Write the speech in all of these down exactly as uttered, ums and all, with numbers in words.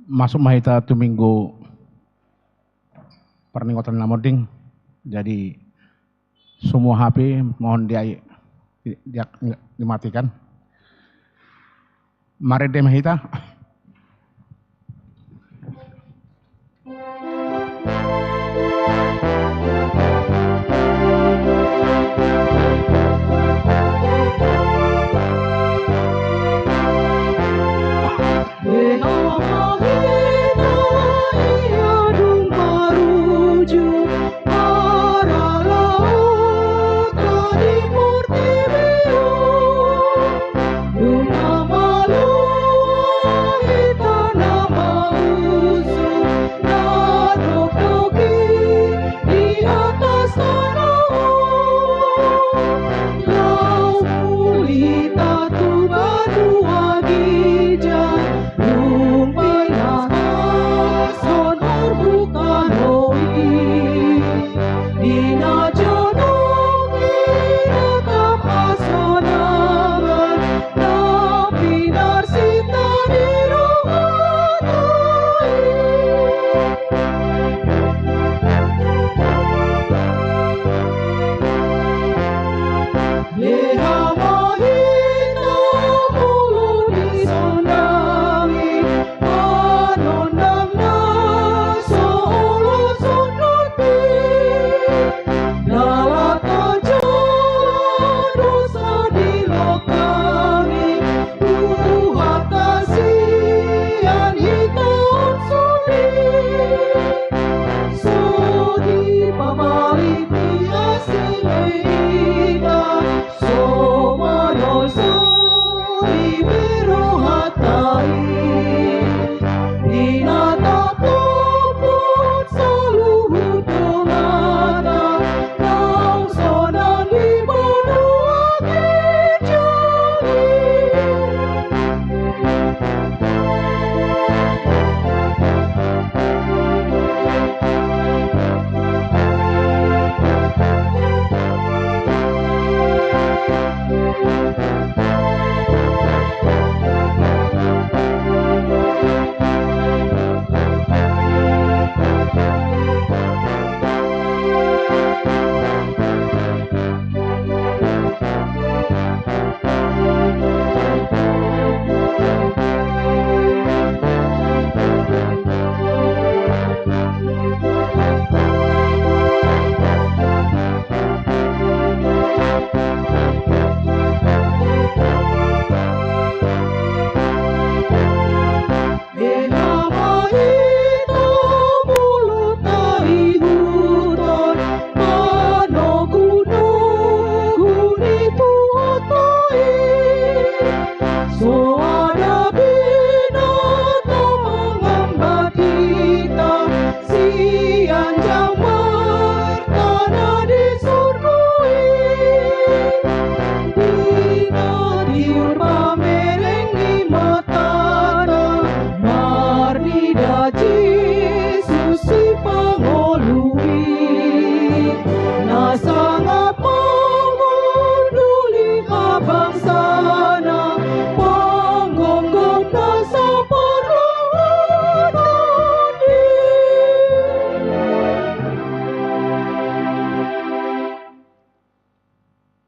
Masuk ma hita tu minggu parningotan na monding. Jadi, semua H P mohon di, di, di, dimatikan. Marende ma hita.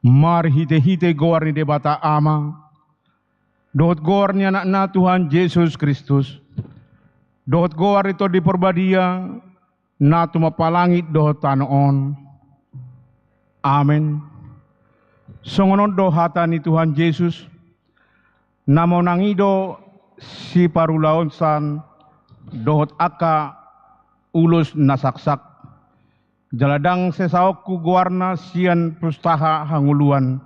Marhitehite goar ni Debata Ama dohot goar ni Anakna Tuhan Jesus Kristus dohot goar ni Tondi Parbadia na tumompa langit dohot tano on. Amen. Songon on do hata ni Tuhan Jesus, na monang i do siparulaonsa dohot angka ulos na saksak, jala ndang sesaonku goarna sian pustaha hangoluan,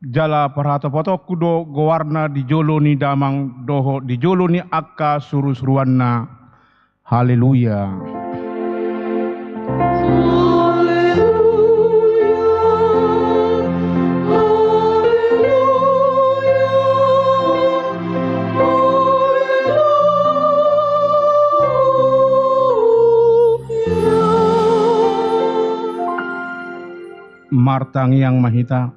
jala parhatopotonku do goarna di jolo ni damang dohot di jolo ni angka surusuruanna. Haleluya. Martangiang ma hita.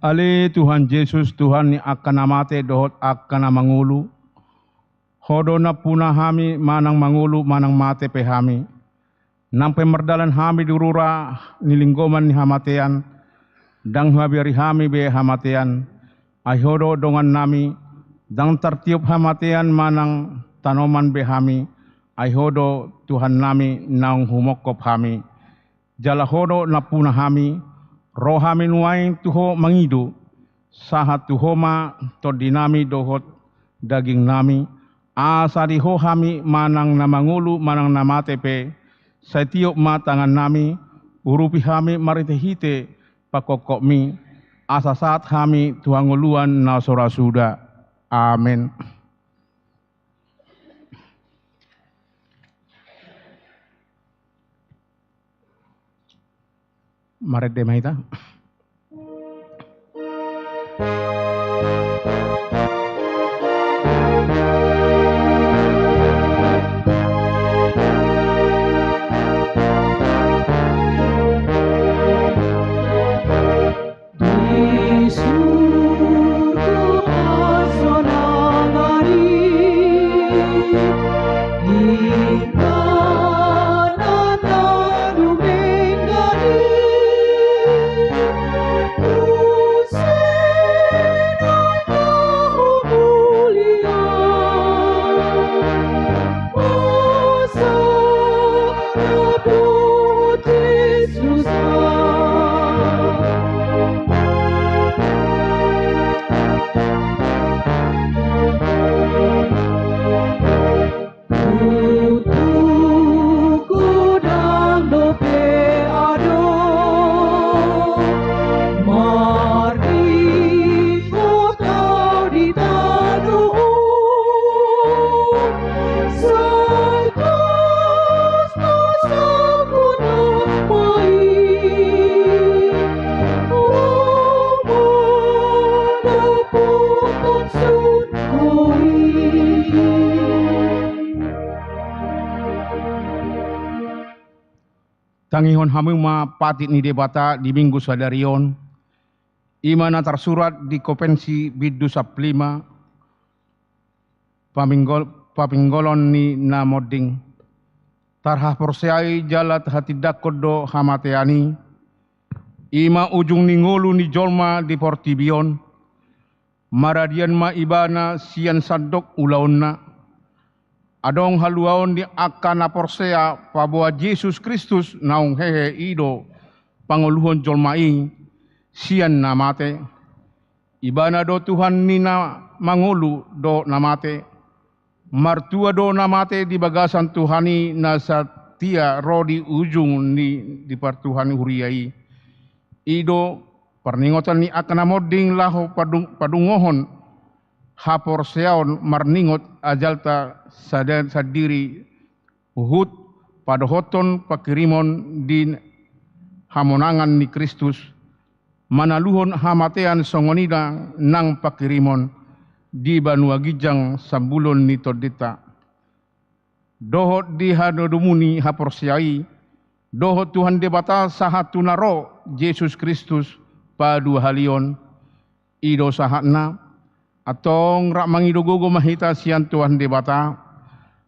Ale Tuhan Jesus, Tuhan ni angka na mate dohot angka na mangolu, Ho do nampuna hami manang mangolu manang mate pe hami. Nang pe mardalan hami di rura ni linggoman ni hamatean, ndang huabiari hami be hamatean, ai Ho do dongannami. Ndang tartiop hamatean manang tanoman be hami, ai Ho do Tuhannami naung humongkop hami. Jala Ho do nampuna hami, ro hami nuaeng tu Ho mangido, sahat tu Ho ma tondinami dohot dagingnami, asa di Ho hami manang na mangolu manang na mate pe, sai tiop ma tangannami, urupi hami marhitehite pangkophopmi, asa sahat hami tu hangoluan na so ra suda. Amen. Marende ma hita. Di surgo hasonangan i, di tanah na dumenggan i, muse na hamulian. Masa na boti susah. Tutu godang dope adong, marninggot au di tano on, sai tos ma sanggup na mai, ro ma dapotan surgo i. Tangihon hamu ma patik ni Debata di Minggu sadari on, i ma na tarsurat di Kopensi bindu sampulu lima, paminggol-, papinggolon ni na monding. Tarhaporseai jala tahatindangkon do hamatean i, i ma ujung ni ngolu ni jolma di portibi on. Maradian ma ibana sian sandok ulaonna. Adong haluaon di angka na porsea paboa Jesus Kristus naung hehe i do pangoluhon jolma i sian na mate. Ibana do Tuhan ni na mangolu dohot na mate. Martua do na mate di bagasan Tuhan i na satia ro di ujung ni di partuhan huria i. I do parningotan ni angka na monding laho padung-, padungohon haporseaon marningot ajalta sada-, sandiri huhut padohothon pangkirimon di hamonangan ni Kristus, manaluhon hamatean songon i nang pangkirimon di banua ginjang sambulon ni tondinta. Dohot di hanodomu ni haporseai, dohot Tuhan Debata sahat tu na ro Jesus Kristus paduahalion, i do sahatna. Antong rap mangido gogo ma hita sian Tuhan Debata.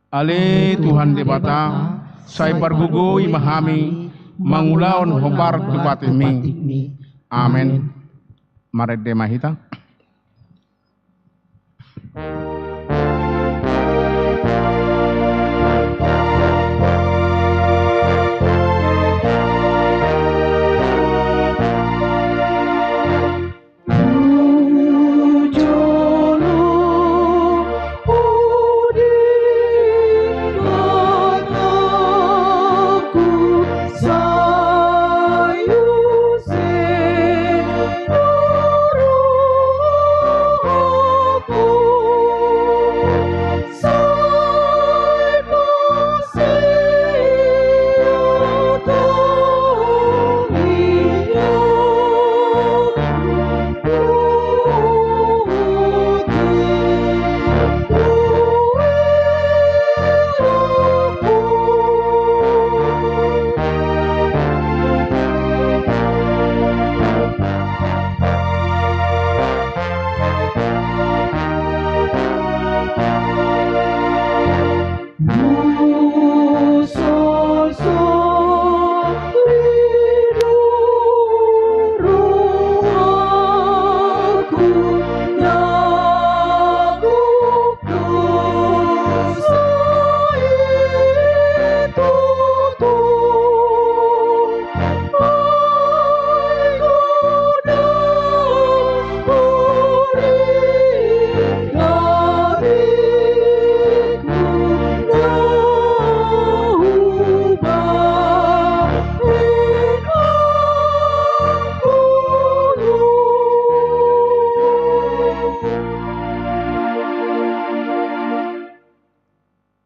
Ale Tuhan Debata, sai pargogoi ma hami mangulahon hombar tu patikmi. Amen. Marende ma hita.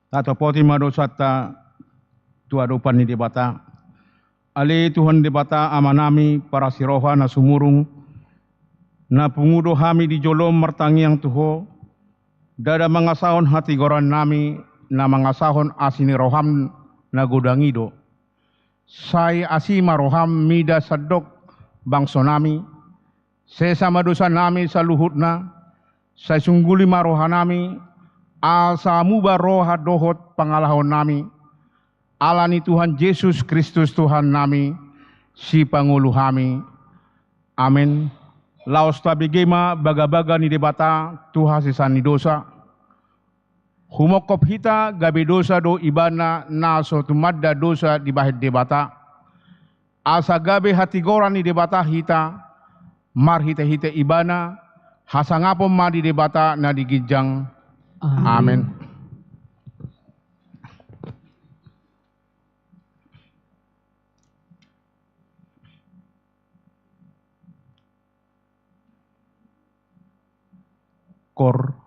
Tatopoti ma dosanta tu adopan ni Debata. Ale Tuhan Debata Amanami, parasi roha na sumurung, na pungu do hami di jolom martangiang tu Ho, ndada mangasahon hatigorannami, na mangasahon asi ni roham na godang i do. Sai asi ma roham mida sandok bangsonami, sesa ma dosanami saluhutna, sai sungguli ma rohanami, asa muba roha dohot pangalahonami, ala ni Tuhan Jesus Kristus Tuhannami, Sipangolu hami. Amen. Laos tabege ma bagabaga ni Debata tu hasesaan ni dosa. Humongkop hita gabe dosa do Ibana na so tumanda dosa dibahen Debata. Asa gabe hatigoran ni Debata hita, marhitehite Ibana, hasangapon ma di Debata na di ginjang. Amen. Amen. Kor.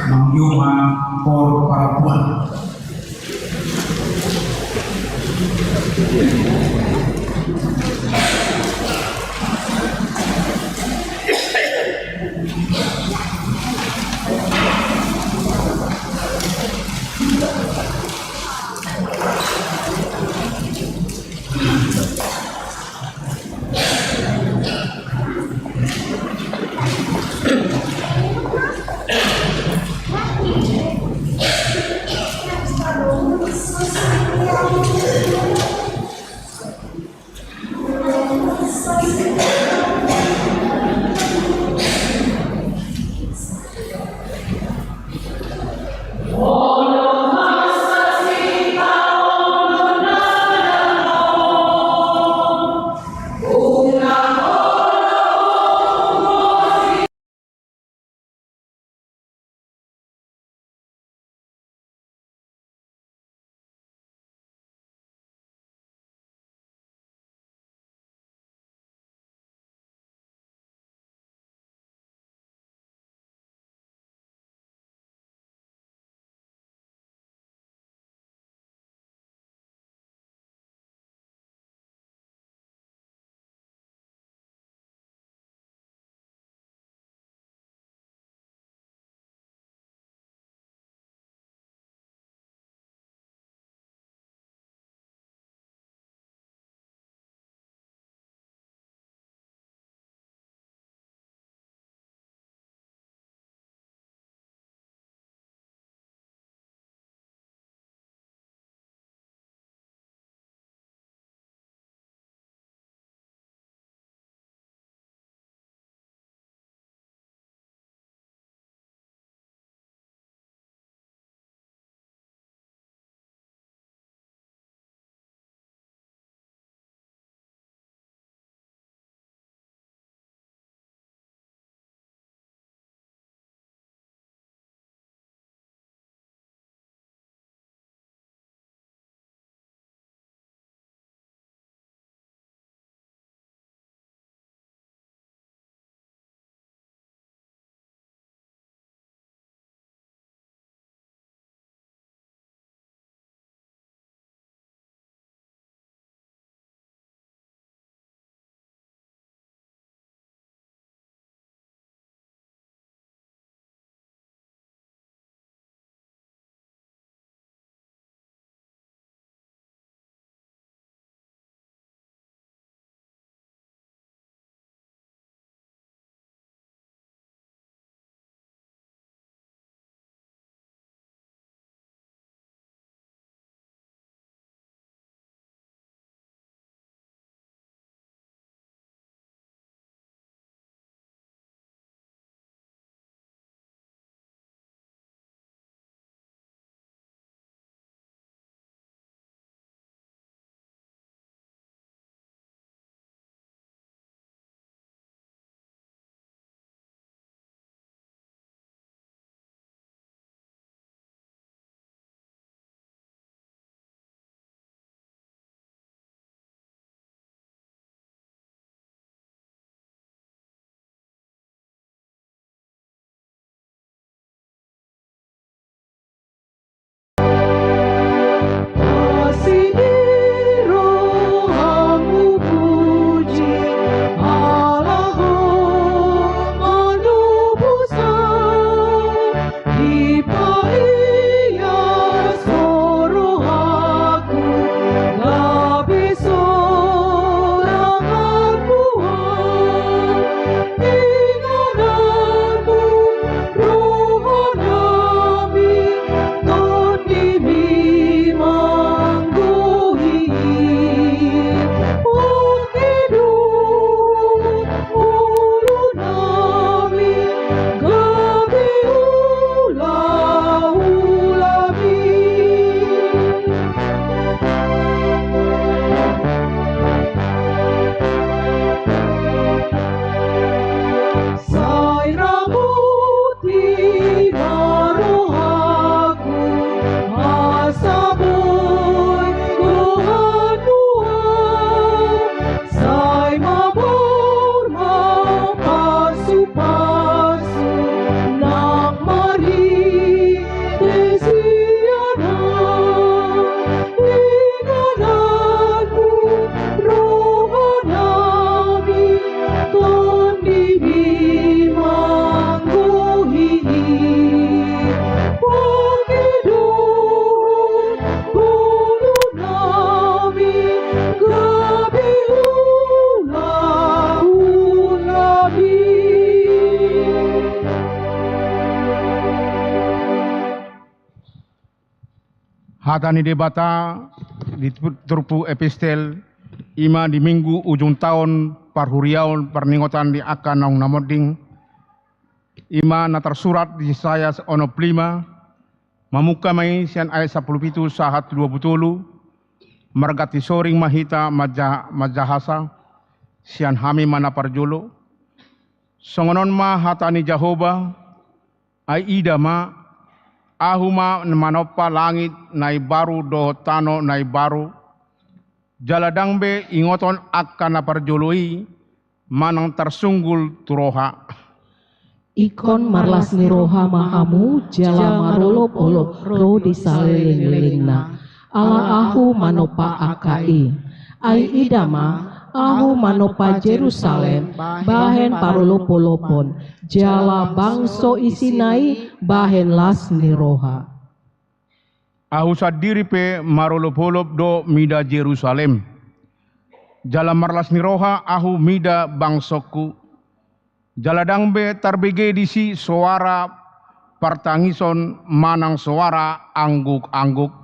Amang Joma, Kor Parampuan. Hata ni Debata di turpuk epistel, i ma di minggu ujung taon parhuriaon parningotan di angka naung na monding, i ma na tarsurat di Jesaya onom pulu lima, mamungka ma i sian ayat sampulu pitu sahat dua pulu tolu, marganti soring ma hita manja-, manjahasa, sian hami ma na parjolo. Songon on ma hata ni Jahowa, ai ida ma, Ahu ma manompa langit na imbaru dohot tano na imbaru, jala ndang be ingoton angka na parjolo i manang tarsunggul tu roha. Ingkon marlas ni roha ma hamu jala marolopolop ro di salelenglelengna. Ala Ahu manompa angka i. Ai ida ma, Ahu manompa Jerusalem bahen parolopolopon, jala bangso isina i bahen las ni roha. Ahu sandiri pe marolopolop do mida Jerusalem. Jala marlas ni roha Ahu mida bangsongku. Jala ndang be tarbege disi soara partangison manang soara anggukangguk.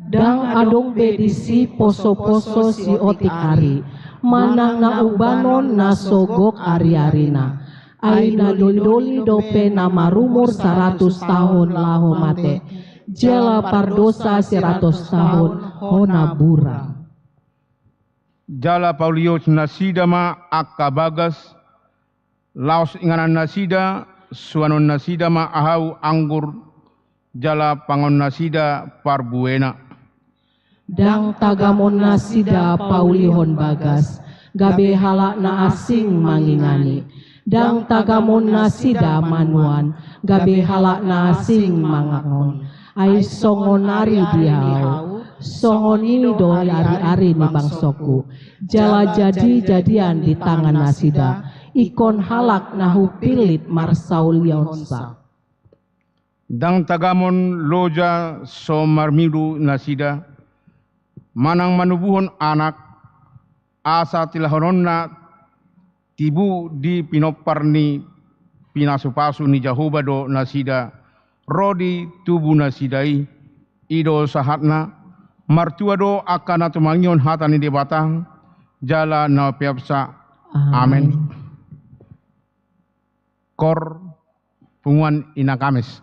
Ndang adong be disi posoposo siotik ari, manang na ubanon na so gok ariarina. Ai na dolidoli dope na marumur saratus taon laho mate, jala pardosa saratus taon hona burang. Jala paulihon nasida ma angka bagas, laos inganan nasida, suanon nasida ma ahau anggur, jala panganon nasida parbuena. Ndang tagamon nasida paulihon bagas, gabe halak na asing mangingani. Ndang tagamon nasida manuan, gabe halak na asing mangangon. Ai songon ari di Ahu, songon i do ari-ari ni bangsongku. Jala jadi-jadian di tangan nasida, ingkon halak na Hupillit marsauliansa. Ndang tagamon loja so marmidu nasida, manang manubuhon anak, asa tilahononna tibu di pinompar ni pinasupasu ni Jahowa do nasida, ro di tubu nasida i. I do sahatna. Martua do angka na tumangihon hata ni Debata, jala na peopsa. Amen. Amen. Kor punguan Ina Kamis.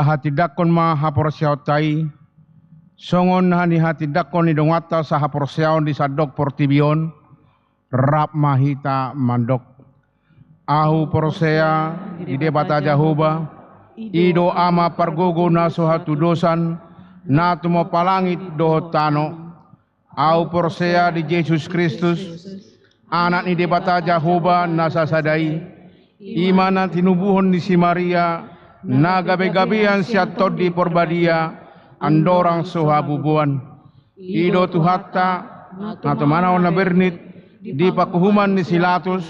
Hatindanghon ma haporseaonta i, songon na nihatindanghon ni donganta sahaporseaon di sandok portibi on. Rap ma hita mandok. Ahu porsea di Debata Jahowa, i do Ama pargogo na so hatudosan, na tumompa langit dohot tano. Ahu porsea di Jesus Kristus, Anak ni Debata Jahowa na sasada i, i ma na tinubuhon ni si Maria, na gabegabean sian Tondi Porbadia, andorang so habubuan. I do Tuhanta, na tumanaon na bernit, di panguhuman ni si Pilatus,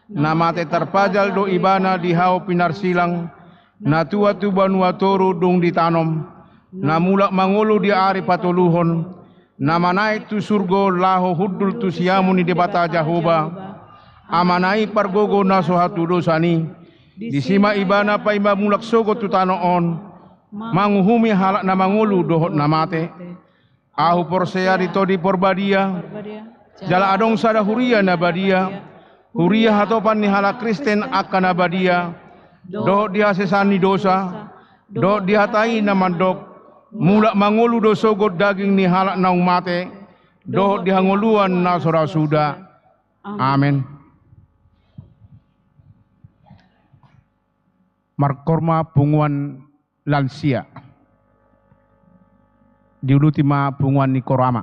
na mate tarpajal do ibana di hau pinarsilang, na tua tu banua toru dung ditanom, na mulak mangolu di ari patoluhon, na manaek tu surgo laho hundul tu siamun ni Debata Jahowa, Amana i pargogo na so hatudosan i, disi ma ibana paima mulak sogot tu tano on, manguhumi halak na mangolu dohot na mate. Ahu porsea di Tondi Porbadia, jala adong sada huria na badia, huria hatopan ni halak Kristen angka na badia, dohot di hasesaan ni dosa, dohot di hata i na mandok, mulak mangolu do sogot daging ni halak naung mate, dohot di hangoluan na so ra suda. Amen. Markoor ma punguan lansia. Diuduti ma punguan ni koor ama.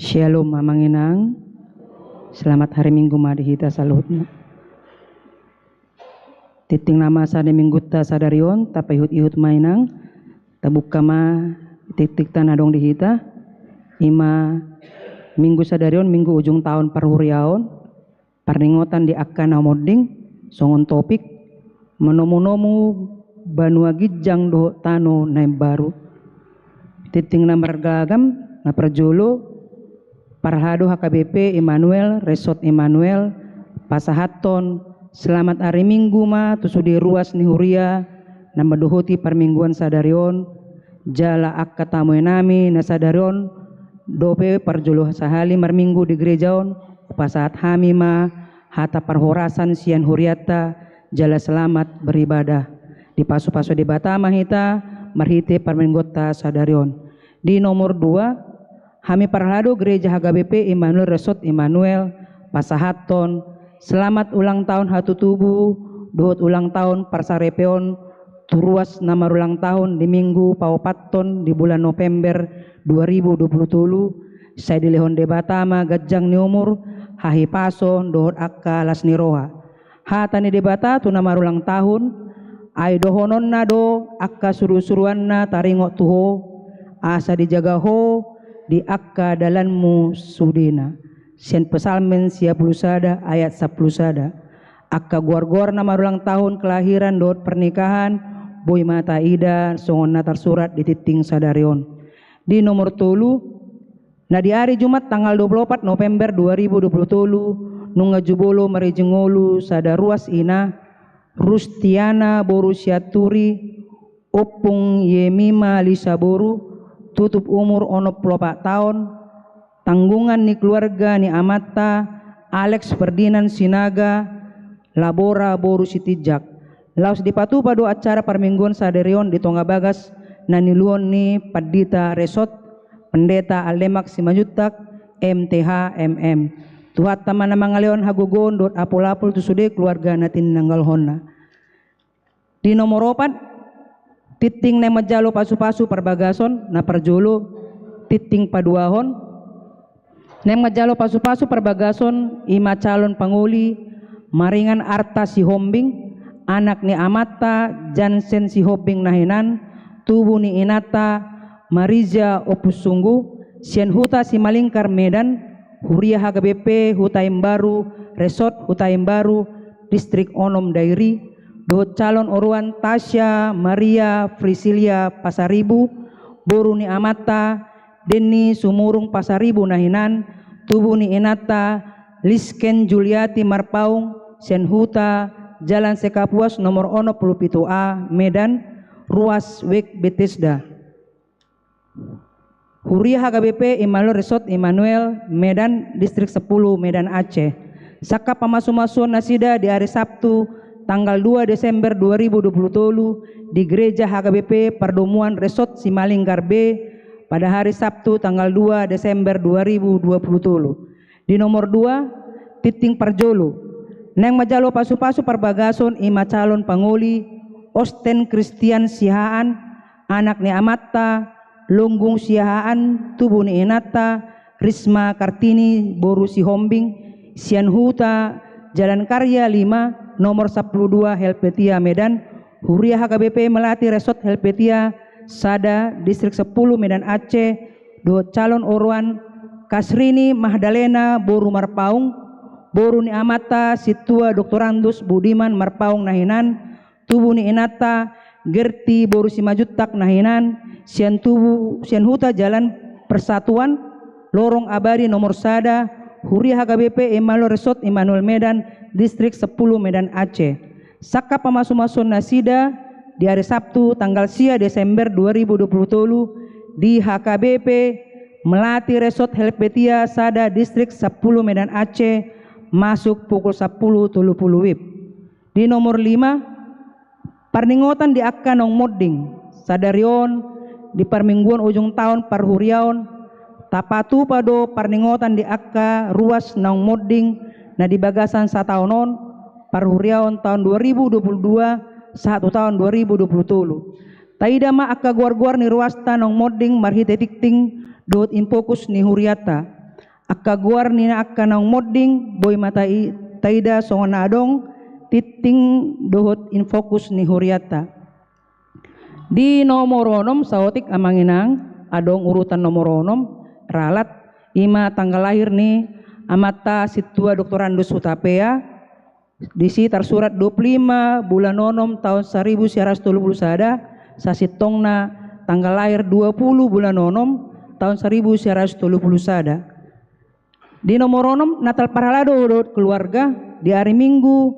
Syalom amang inang. Selamat hari Minggu ma di hita saluhutna. Tingting na masa ni minggunta sadari on, tapaihut-ihut ma inang, tabuka ma tingtingta na adong di hita. Ima minggu sadari on, minggu ujung taon parhuriaon, parningotan di angka na monding, songon topik, manomu-nomu banua ginjang dohot tano na imbaru. Tingting na margagam, na parjolo, parhalado H K B P Immanuel, Resort Immanuel, pasahathon selamat ari Minggu ma tu sude ruas ni huria na mandohoti parmingguan sadari on, jala angka tamuenami na sadari on dope parjolo sahali marminggu di gereja on, hupasahat hami ma hata parhorasan sian hurianta, jala selamat beribadah. Dipasu-pasu Debata ma hita marhite parmingguanta sadari on. Di nomor dua, hami parhalado Gereja H K B P Immanuel Resort Immanuel pasahathon selamat ulang tahun hatutubu dohot ulang tahun parsaripeon tu ruas na marulang tahun di Minggu paopathon di bulan November dua ribu dua puluh tolu, sai dilehon Debata ma ganjang ni umur, hahipason dohot angka las ni roha. Hata ni Debata tu na marulang tahun, ai dohononna do angka suru-suruanna taringot tu ho, asa dijaga ho di angka dalanmu sudena. Sian Psalmen sia pulu sada ayat sampulu sada. Angka goar-goar na marulang tahun kelahiran dohot pernikahan, boi ma taida songon na tarsurat di tingting sadari on. Di nomor tolu, na di ari Jumat tanggal dua pulu opat November dua ribu dua pulu tolu, nunga jumolo marijing ngolu sada ruas ina, Rustiana boru Sianturi, Ompung Yemima Lisaboru, tutup umur onom pulu opat taon, tanggungan ni keluarga ni amanta, Alex Ferdinand Sinaga, Labora boru Sitinjak. Laos dipatupa do acara parmingguon sadari on di tonga bagas na niuluhon ni Pandita Resort, Pendeta Alemak Simanjuntak, M T H, M M. Tuhanta ma na mangalehon hagogoon dohot apul-apul tu sude keluarga na tinanggalhonna. Di nomor opat, tingting naeng manjalo pasu-pasu parbagason, na parjolo, tingting paduahon, naeng manjalo pasu-pasu parbagason, ima calon pangoli, Maringan Arta Sihombing, anak ni amanta, Jansen Sihombing na hinan, tubu ni inanta, Marija Ompusunggu, sian Huta Simalingkar Medan, Huria H K B P Huta Imbaru, Resort Huta Imbaru, Distrik Onom Dairi, dohot calon oroan Tasya Maria Frisilia Pasaribu, boru ni amanta, Denny Sumurung Pasaribu na hinan, tubu ni inanta, Lisken Juliati Marpaung, sian Huta, Jalan Sekapuas nomor onom pulu pitu A, Medan, ruas Wek Betesda. Huria H K B P Immanuel Resort Immanuel, Medan, Distrik Sepuluh, Medan Aceh. Sangkap pamasu-masuon nasida di ari Sabtu, tanggal dua Desember dua ribu dua puluh tolu, di Gereja H K B P Pardomuan Resort Simalingkar B, pada hari Sabtu, tanggal dua Desember dua ribu dua puluh tolu. Di nomor dua, tingting parjolo. Naeng manjalo pasu-pasu parbagason ima calon pangoli, Osten Christian Siahaan, anak ni amanta, Longgung Siahaan, tubu ni inanta, Risma Kartini, boru Sihombing, sian Huta, Jalan Karya lima, nomor sampulu dua, Helvetia, Medan, Huria H K B P Melati Resort Helvetia, sada, Distrik Sepuluh, Medan Aceh, dohot calon oroan, Kasrini Magdalena boru Marpaung, boru ni amanta Sintua Doktorandus Budiman Marpaung na hinan, tubu ni inanta Gerti boru Simanjuntak na hinan, Sian tubu, sian huta Jalan Persatuan, Lorong Abadi nomor sada, Huria H K B P Immanuel Resort Immanuel Medan, Distrik sepuluh Medan Aceh. Sangkap pamasumasuon nasida di ari Sabtu tanggal sia Desember dua ribu dua puluh tolu di H K B P Melati Resort Helvetia sada, Distrik sepuluh Medan Aceh, masuk pukul sampulu tolu pulu WIB. Di nomor lima, parningotan di angka naung monding. Sadari on, di parmingguon ujung taon parhuriaon, tapatupa do parningotan di angka ruas naung monding na di bagasan sataon on, parhuriaon taon dua ribu dua puluh dua sahat tu taon dua ribu dua puluh tolu. Taida ma angka goar-goar ni ruasta naung monding marhite tingting dohot infokus ni hurianta. Angka goar ni angka naung monding boi ma ta i-, taida songon na adong tingting dohot infokus ni hurianta. Di nomor onom, saotik amang inang, adong urutan nomor onom, ralat, i ma tanggal lahir ni amanta Sintua Doktorandus Hutapea, disi tarsurat dua puluh lima bulan onom taon saribu sia ratus tolu pulu sada, sasintongna tanggal lahir dua puluh bulan onom taon saribu sia ratus tolu pulu sada. Di nomor onom, Natal parhalado dohot keluarga, di ari Minggu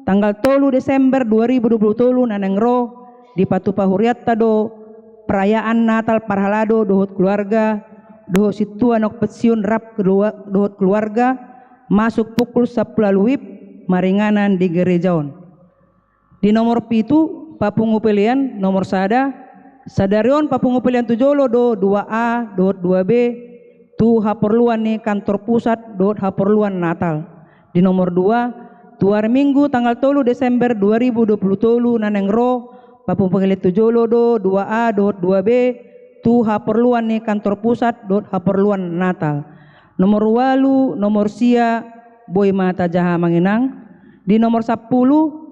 tanggal tolu Desember dua ribu dua puluh tolu na naeng ro, dipatupa hurianta do perayaan Natal parhalado dohot keluarga, dohot sintua naung pensiun rap kedua, dohot keluarga, masuk pukul sampulu ualu WIB, maringanan di gereja on. Di nomor pitu, papungu pelean, nomor sada, sadari on papungu pelean tu jolo do dua A dohot dua B, tu haporluan ni kantor pusat dohot haporluan Natal. Di nomor dua, tu ari Minggu tanggal tolu Desember dua ribu dua puluh tolu na naeng ro, papungu pelean tu jolo do dua A dohot dua B, tu haporluan ni kantor pusat dohot haporluan Natal. Nomor ualu, nomor sia, boi ma tajaha amang inang. Di nomor sampulu,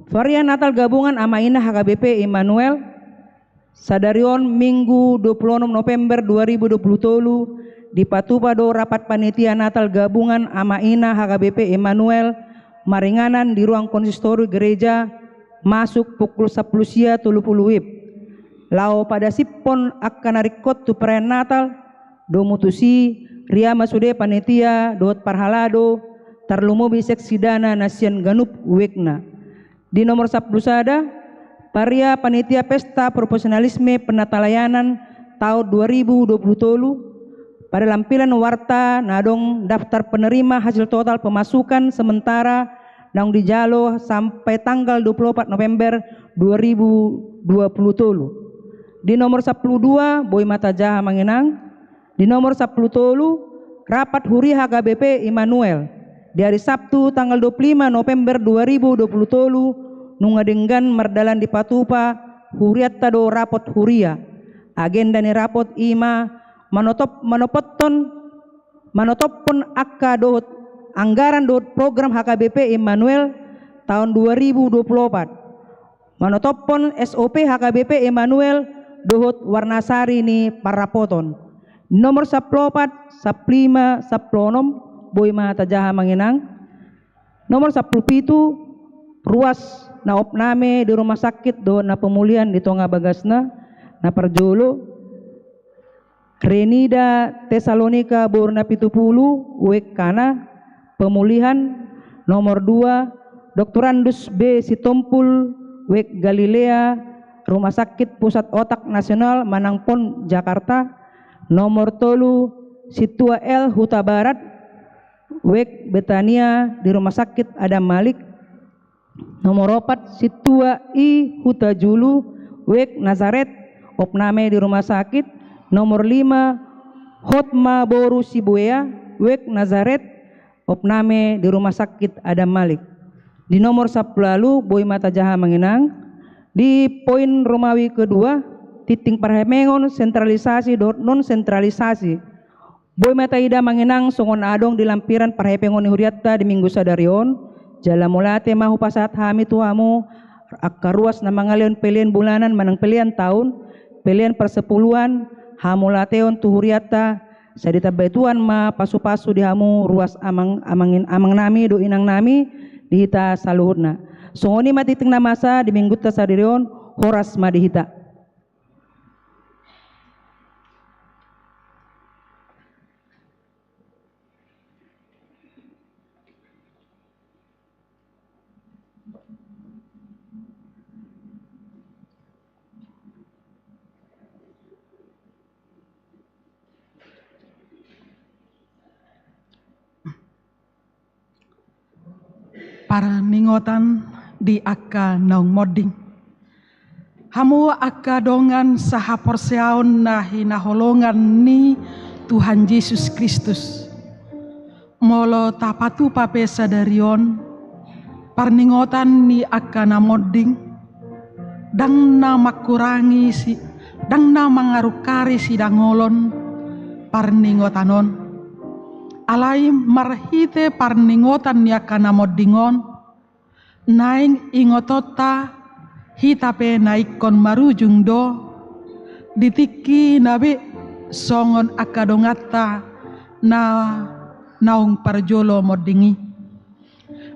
Huria Natal Gabungan Ama Ina H K B P Immanuel, sadari on Minggu dua puluh onom November dua ribu dua puluh tolu, dipatupa do rapat panitia Natal Gabungan Ama Ina H K B P Immanuel, maringanan di ruang konsistori gereja, masuk pukul sampulu sia tolu pulu WIB. Laho padasiphon angka na ringkot tu perayaan Natal, domu tusi, huria ma sude panitia dohot parhalado, tarlumobi seksi dana na sian ganup wekna. Di nomor sampulu sada, huria panitia pesta profesionalisme penatalayanan taon dua ribu dua puluh tolu, pada lampiran warta na adong daftar penerima hasil total pemasukan sementara naung dijalo sampai tanggal dua puluh opat November dua ribu dua puluh tolu. Di nomor sampulu dua, boi ma tajaha amang inang. Di nomor sampulu tolu, rapat huria H K B P Immanuel. Di ari Sabtu tanggal dua puluh lima November dua ribu dua puluh tolu, nunga denggan mardalan dipatupa hurianta do rapot huria. Agenda ni rapot i ma manotop-, manopothon, manotophon angka dohot anggaran dohot program H K B P Immanuel taon dua ribu dua puluh opat. Manotophon S O P H K B P Immanuel dohot warna sari ni parrapoton. Nomor sampulu opat, sampulu lima, sampulu onom, boi ma tajaha amang inang. Nomor sampulu pitu, ruas na opname di rumah sakit dohot na pemulihan di tonga bagasna, na parjolo, Renida Tesalonika boru na pitu pulu, wek kana, pemulihan, nomor dua, Doktorandus B Sitompul, wek Galilea, Rumah Sakit Pusat Otak Nasional Manang Pon, Jakarta, nomor tolu, Sintua L Hutabarat, wek Betania di Rumah Sakit Adam Malik, nomor opat, Sintua I Hutajulu, wek Nazaret, opname di rumah sakit. Nomor lima, Hotma boru Sibuea, wek Nazaret, opname di rumah sakit Adam Malik. Di nomor sampulu ualu, boi ma tajaha amang inang. Di poin Romawi kedua, tingting parhepengon, sentralisasi dohot non sentralisasi. Boi ma taida amang inang songon adong di lampiran parhepengon ni hurianta di minggu sadari on, jala mauliate ma hupasahat hami tu hamu, angka ruas na mangalehon pelean bulanan manang pelean taon, pelean parsapuluan, hamauliateon tu hurianta, sai ditambai Tuhan ma pasupasu di hamu ruas amang, amang, amang nami dohot inang nami di hita saluhutna. Songon i ma tingting na masa di minggunta sadari on, horas ma di hita. Parningotan di angka naung monding. Hamu angka dongan sahaporseaon na hinaholongan ni Tuhan Jesus Kristus. Molo tapatupa pe sadari on parningotan ni angka na monding, ndang na mangkurangi si, ndang na mangarungkari sidangolon parningotan on. Alai marhite parningotan ni angka na monding on, naeng ingotonta hita pe na ingkon marujung do di tingki na be songon angka donganta na naung parjolo monding i.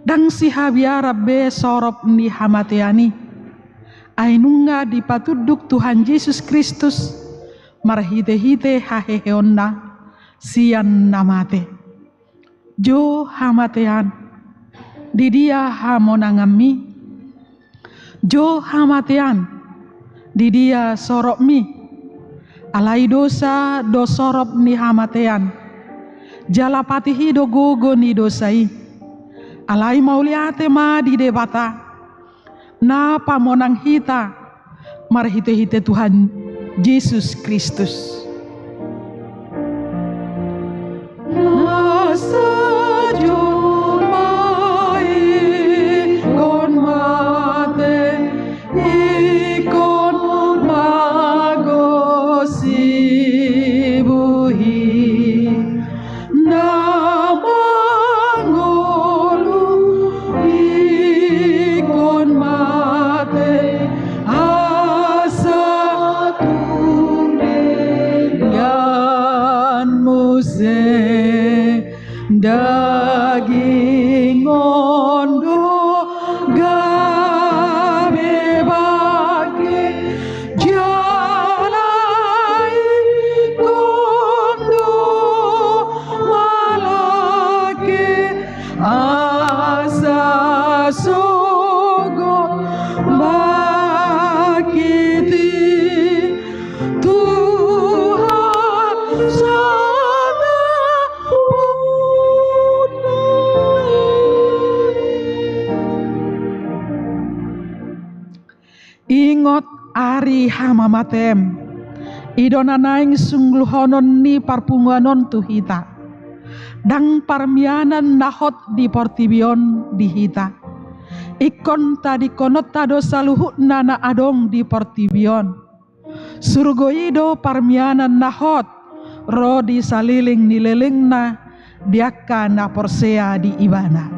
Ndang sihabiaran be sorop ni hamatean i. Ai nunga dipatunduk Tuhan Jesus Kristus marhite-hite haheheonna sian na mate. Jo hamatean, di dia hamonanganmi? Jo hamatean, di dia soropmi? Alai dosa do sorop ni hamatean, jala patih i do gogo ni dosa i. Alai mauliate ma di Debata, na pamonang hita marhite-hite Tuhan Jesus Kristus. Na sajolma ingkon mate, ingkon mago sibuhi. Na mangolu ingkon mate, asa tung denggan muse. Daging on do gabe bangke, jala ingkon do malangke, asa sogot bangkit i Tuhan sangapon. Ingot ari hamamatem, i do na naeng sungluhonon ni parpunguan on tu hita. Ndang parmianan na hot di portibi on di hita. Ingkon tadingkononta do saluhutna na adong di portibi on. Surgo i do parmianan na hot ro di saliling ni lelengna di angka na porsea di Ibana.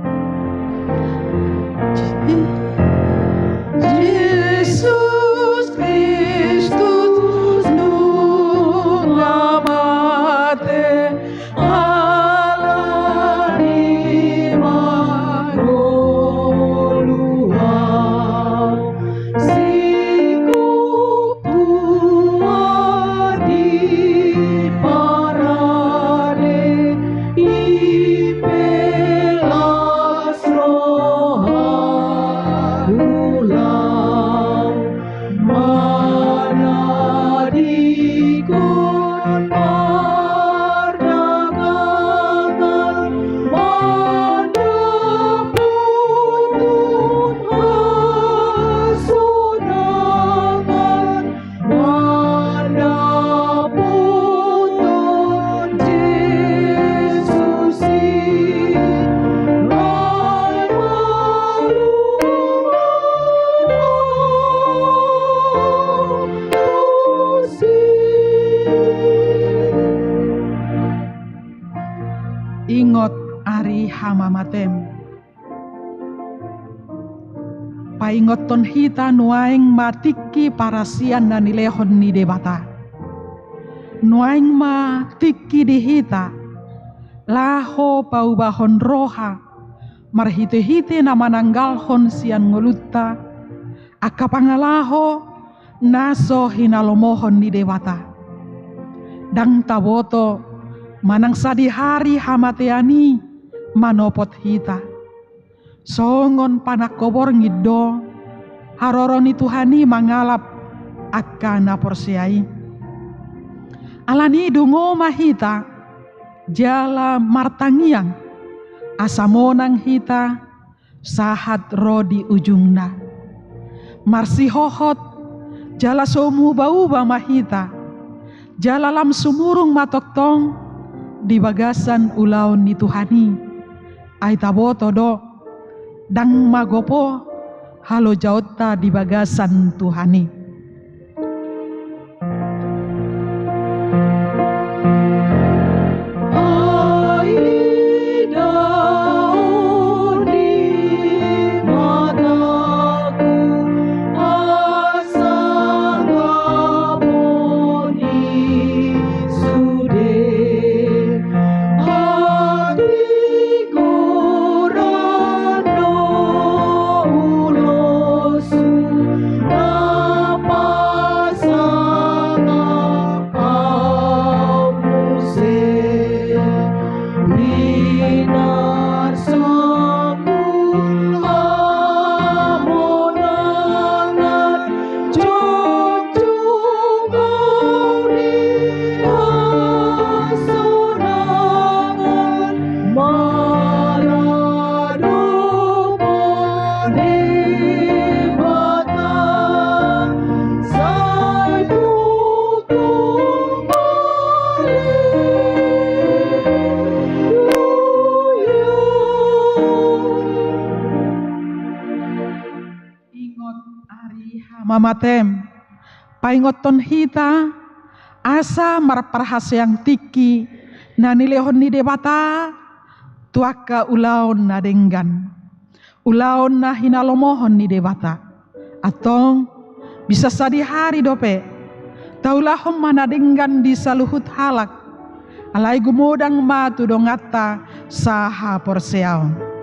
Jesus Kristus nunga mate, ala ni mangolu Au, singkop tua diparade, i pe las roha ulang manadingkon pardagangan, mandapothon hasonangan, mandapothon Jesus i, ai marulang. Ingot ari hamamatem. Paingothon hita nuaeng ma tingki parasian na nilehon ni Debata. Nuaeng ma tingki di hita laho paubahon roha marhite-hite na mananggalhon sian ngolunta angka pangalaho na so hinalomohon ni Debata. Ndang taboto manang sadihari hamatean i manopot hita. Songon panangko borngin do haroro ni Tuhan i mangalap angka na porsea i. Alani i dungo ma hita jala martangiang asa monang hita sahat ro di ujungna. Marsihohot jala so muba-uba ma hita, jala lam sumurung ma tongtong di bagasan ulaon ni Tuhan i. Ai taboto do, ndang magopo halojaonta di bagasan Tuhan i. Ingot ari hamamatem, paingothon hita asa marparhaseang tingki na nilehon ni Debata tu angka ulaon na denggan, ulaon na hinalomohon ni Debata. Antong, bisa sadihari dope taulahon ma na denggan di saluhut halak, alai gumodang ma tu donganta sahaporseaon.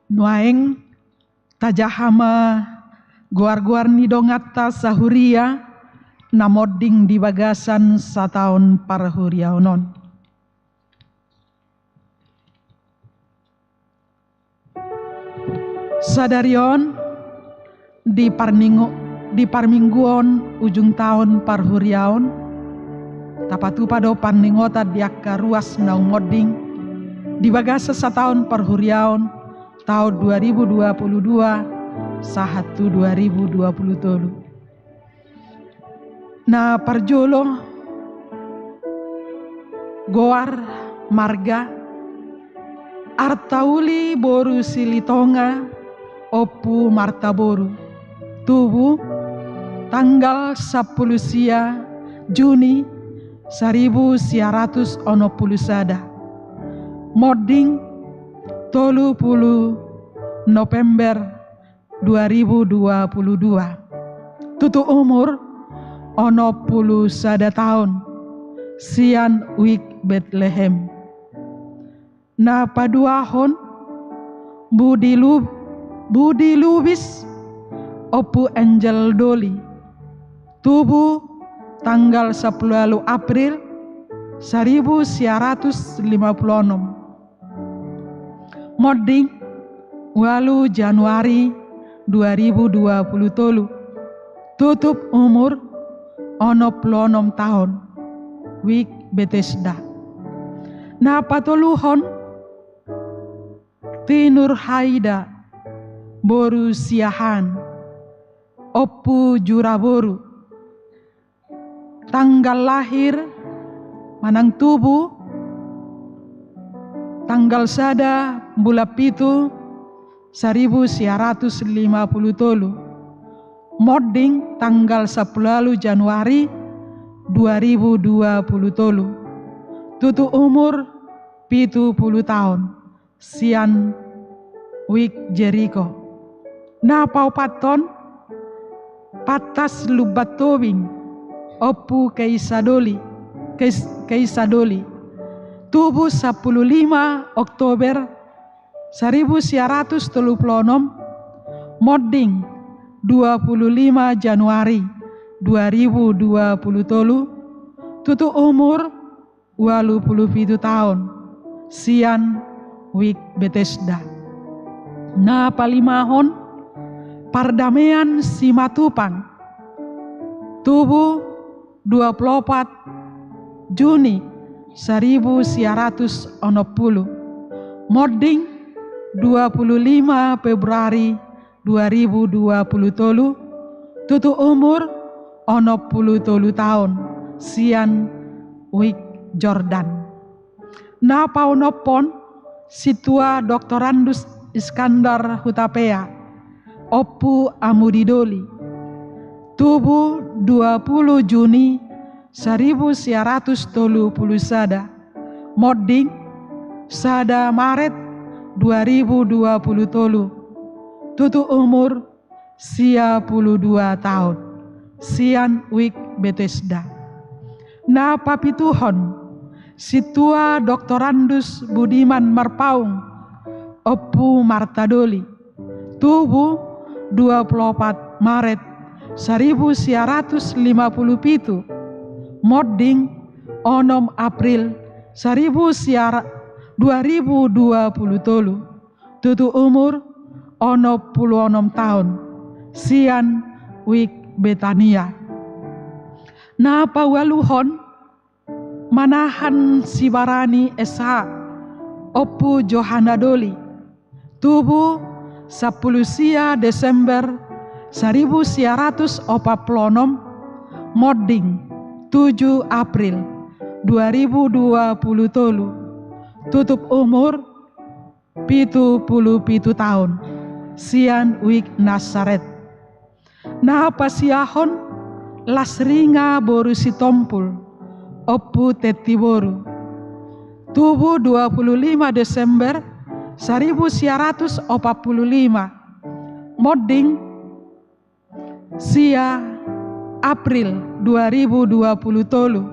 Nuaeng tajaha ma goar-goar ni donganta sahuria na monding di bagasan sataon parhuriaon on. Sadari on di parningu-, di parmingguon ujung taon parhuriaon, tapatupa do parningotan di angka ruas naung monding di bagasan sataon parhuriaon taon dua ribu dua puluh dua sahat tu dua ribu dua puluh tolu. Na parjolo, goar marga Artauli boru Silitonga, Ompu Marta boru. Tubu tanggal sampulu sia Juni saribu sia ratus onom pulu sada. Monding tolu pulu November dua ribu dua pulu dua. Tutu umur onom pulu sada taon, sian Wijk Betlehem. Na paduahon, Budi Lu-, Budi Lubis, Ompu Angel Doli. Tubu tanggal sampulu ualu April saribu sia ratus lima pulu onom. Monding ualu Januari dua ribu dua pulu tolu. Tutup umur onom pulu onom taon. Wijk Betesda. Na patoluhon, Tinur Haida boru Siahaan, Ompu Jura boru. Tanggal lahir manang tubu, tanggal sada bulan pitu saribu sia ratus lima pulu tolu. Monding tanggal sampulu ualu Januari dua ribu dua pulu tolu. Tutu umur pitu pulu taon. Sian Wik Jeriko. Na paopathon, Pantas Lumban Tobing, Ompu Keisa Doli, Keis-, Keisa Doli. Tubu sampulu lima Oktober saribu sia ratus tolu pulu onom, monding dua pulu lima Januari dua ribu dua pulu tolu, tutu umur ualu pulu pitu taon, sian Wik Betesda. Na palimahon, Pardamean Simatupang, tubu dua pulu opat Juni saribu sia ratus onom pulu, monding dua pulu lima Februari dua ribu dua pulu tolu, tutu umur onom pulu tolu taon, sian Wik Jordan. Na paonomhon, Sintua Doktorandus Iskandar Hutapea, Ompu Amudi Doli, tubu dua pulu Juni saribu sia ratus tolu pulu sada, monding sada Maret dua ribu dua pulu tolu, tutu umur sia pulu dua taon, sian Wik Betesda. Na papituhon, Sintua Doktorandus Budiman Marpaung, Ompu Marta Doli, tubu dua pulu opat Maret saribu sia ratus lima pulu pitu, monding onom April saribu sia ra-, dua ribu dua pulu tolu, tutu umur onom pulu onom taon, sian Wik Betania. Na paualuhon, Manahan Sibarani S H, Ompu Johana Doli, tubu sampulu sia Desember saribu sia ratus opat pulu onom, monding tuju April dua ribu dua pulu tolu, tutup umur pitu pulu pitu taon, sian Wik Nasaret. Na pasiahon, Lasringa boru Sitompul, Ompu Teti boru. Tubu dua pulu lima Desember saribu sia ratus opat pulu lima. Monding sia April dua ribu dua pulu tolu,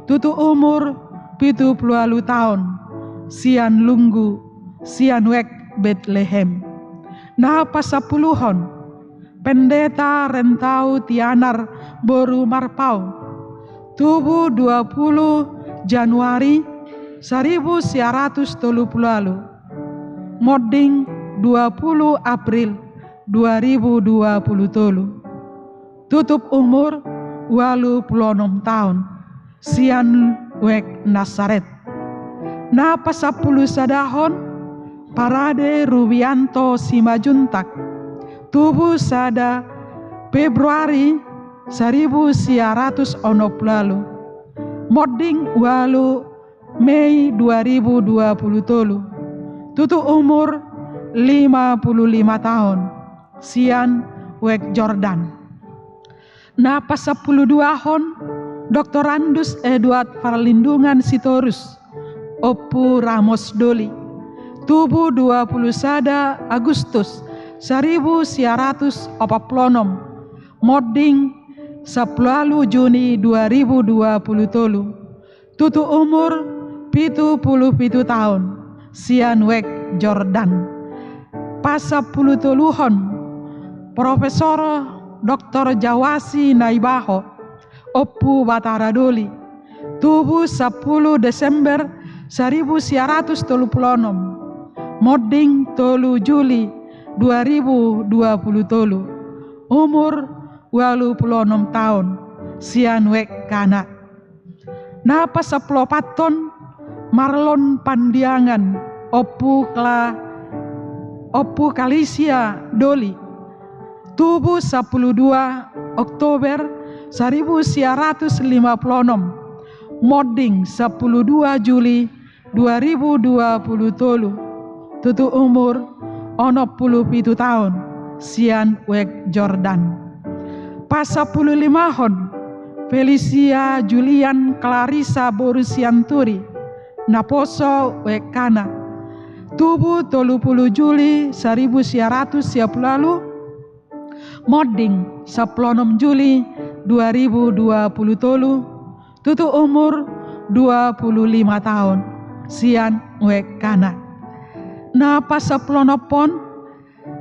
tutu umur pitu pulu ualu taon, sian Lunggu, sian Wek Betlehem. Na pasampuluhon, Pendeta Rentau Tianar boru Marpaung. Tubu dua pulu Januari saribu sia ratus tolu pulu ualu. Monding dua pulu April dua ribu dua pulu tolu. Tutup umur ualu pulu onom taon, sian Wek Nasaret. Na pasampulu sadahon, Parade Rubianto Simanjuntak. Tubu sada Februari saribu sia ratus onom pulu ualu. Monding ualu Mei dua ribu dua pulu tolu. Tutu umur lima pulu lima taon, sian Wek Jordan. Na pasampulu duahon, Doktorandus Eduard Parlindungan Sitorus, Ompu Ramos Doli. Tubu dua pulu sada Agustus saribu sia ratus opat pulu onom. Monding sampulu ualu Juni dua ribu dua pulu tolu. Tutu umur pitu pulu pitu taon, sian Wek Jordan. Pasampulu toluhon, Profesor Doktor Jawasi Naibaho, Ompu Batara Doli. Tubu sampulu Desember saribu sia ratus tolu pulu onom. Monding tolu Juli dua ribu dua pulu tolu. Umur ualu pulu onom taon, sian Wek Kana. Na pasampulu opathon, Marlon Pandiangan, Ompu Kla-, Ompu Kalisia Doli. Tubu sampulu dua Oktober saribu sia ratus lima pulu onom. Monding sampulu dua Juli dua ribu dua pulu tolu. Tutu umur onom pulu pitu taon, sian Wijk Jordan. Pasampulu limahon, Felicia Julian Clarissa boru Sianturi, naposo Wijk Kana. Tubu tolu pulu Juli saribu sia ratus sia pulu ualu, monding sampulu onom Juli dua ribu dua pulu tolu, tutu umur dua pulu lima taon, sian Wijk Kana. Na pasampulu onom on,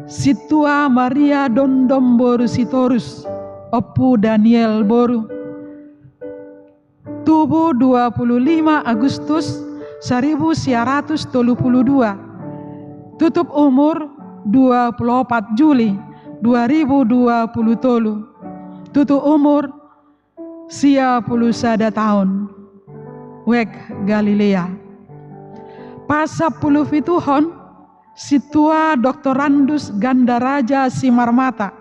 Sintua Maria Dondom boru Sitorus, Ompu Daniel boru. Tubu dua pulu lima Agustus saribu sia ratus tolu pulu dua. Tutup umur dua pulu opat Juli dua ribu dua pulu tolu. Tutu umur sia pulu sada taon. Wijk Galilea. Pasampulu pituhon, Sintua Doktorandus Gandaraja Simarmata,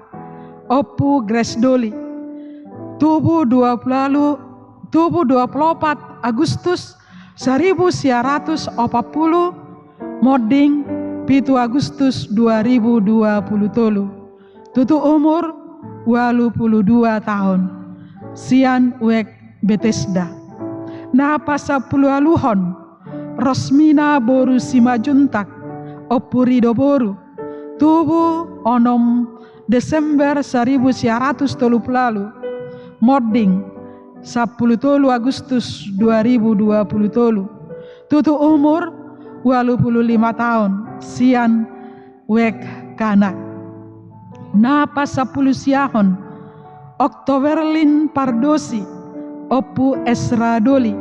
Ompu Grace Doli. Tubu dua pulu ualu, tubu dua pulu opat Agustus saribu sia ratus opat pulu, monding pitu Agustus dua ribu dua pulu tolu. Tutu umur ualu pulu dua taon. Sian Wijk Betesda. Na pasampulu ualuhon, Rosmina boru Simanjuntak, Ompu Rido boru. Tubu onom Desember saribu sia ratus tolu pulu ualu, monding sampulu tolu Agustus dua ribu dua pulu tolu. Tutu umur ualu pulu lima taon, sian Wijk Kana. Na pasampulu siahon, Oktoberlin Pardosi, Ompu Esra Doli.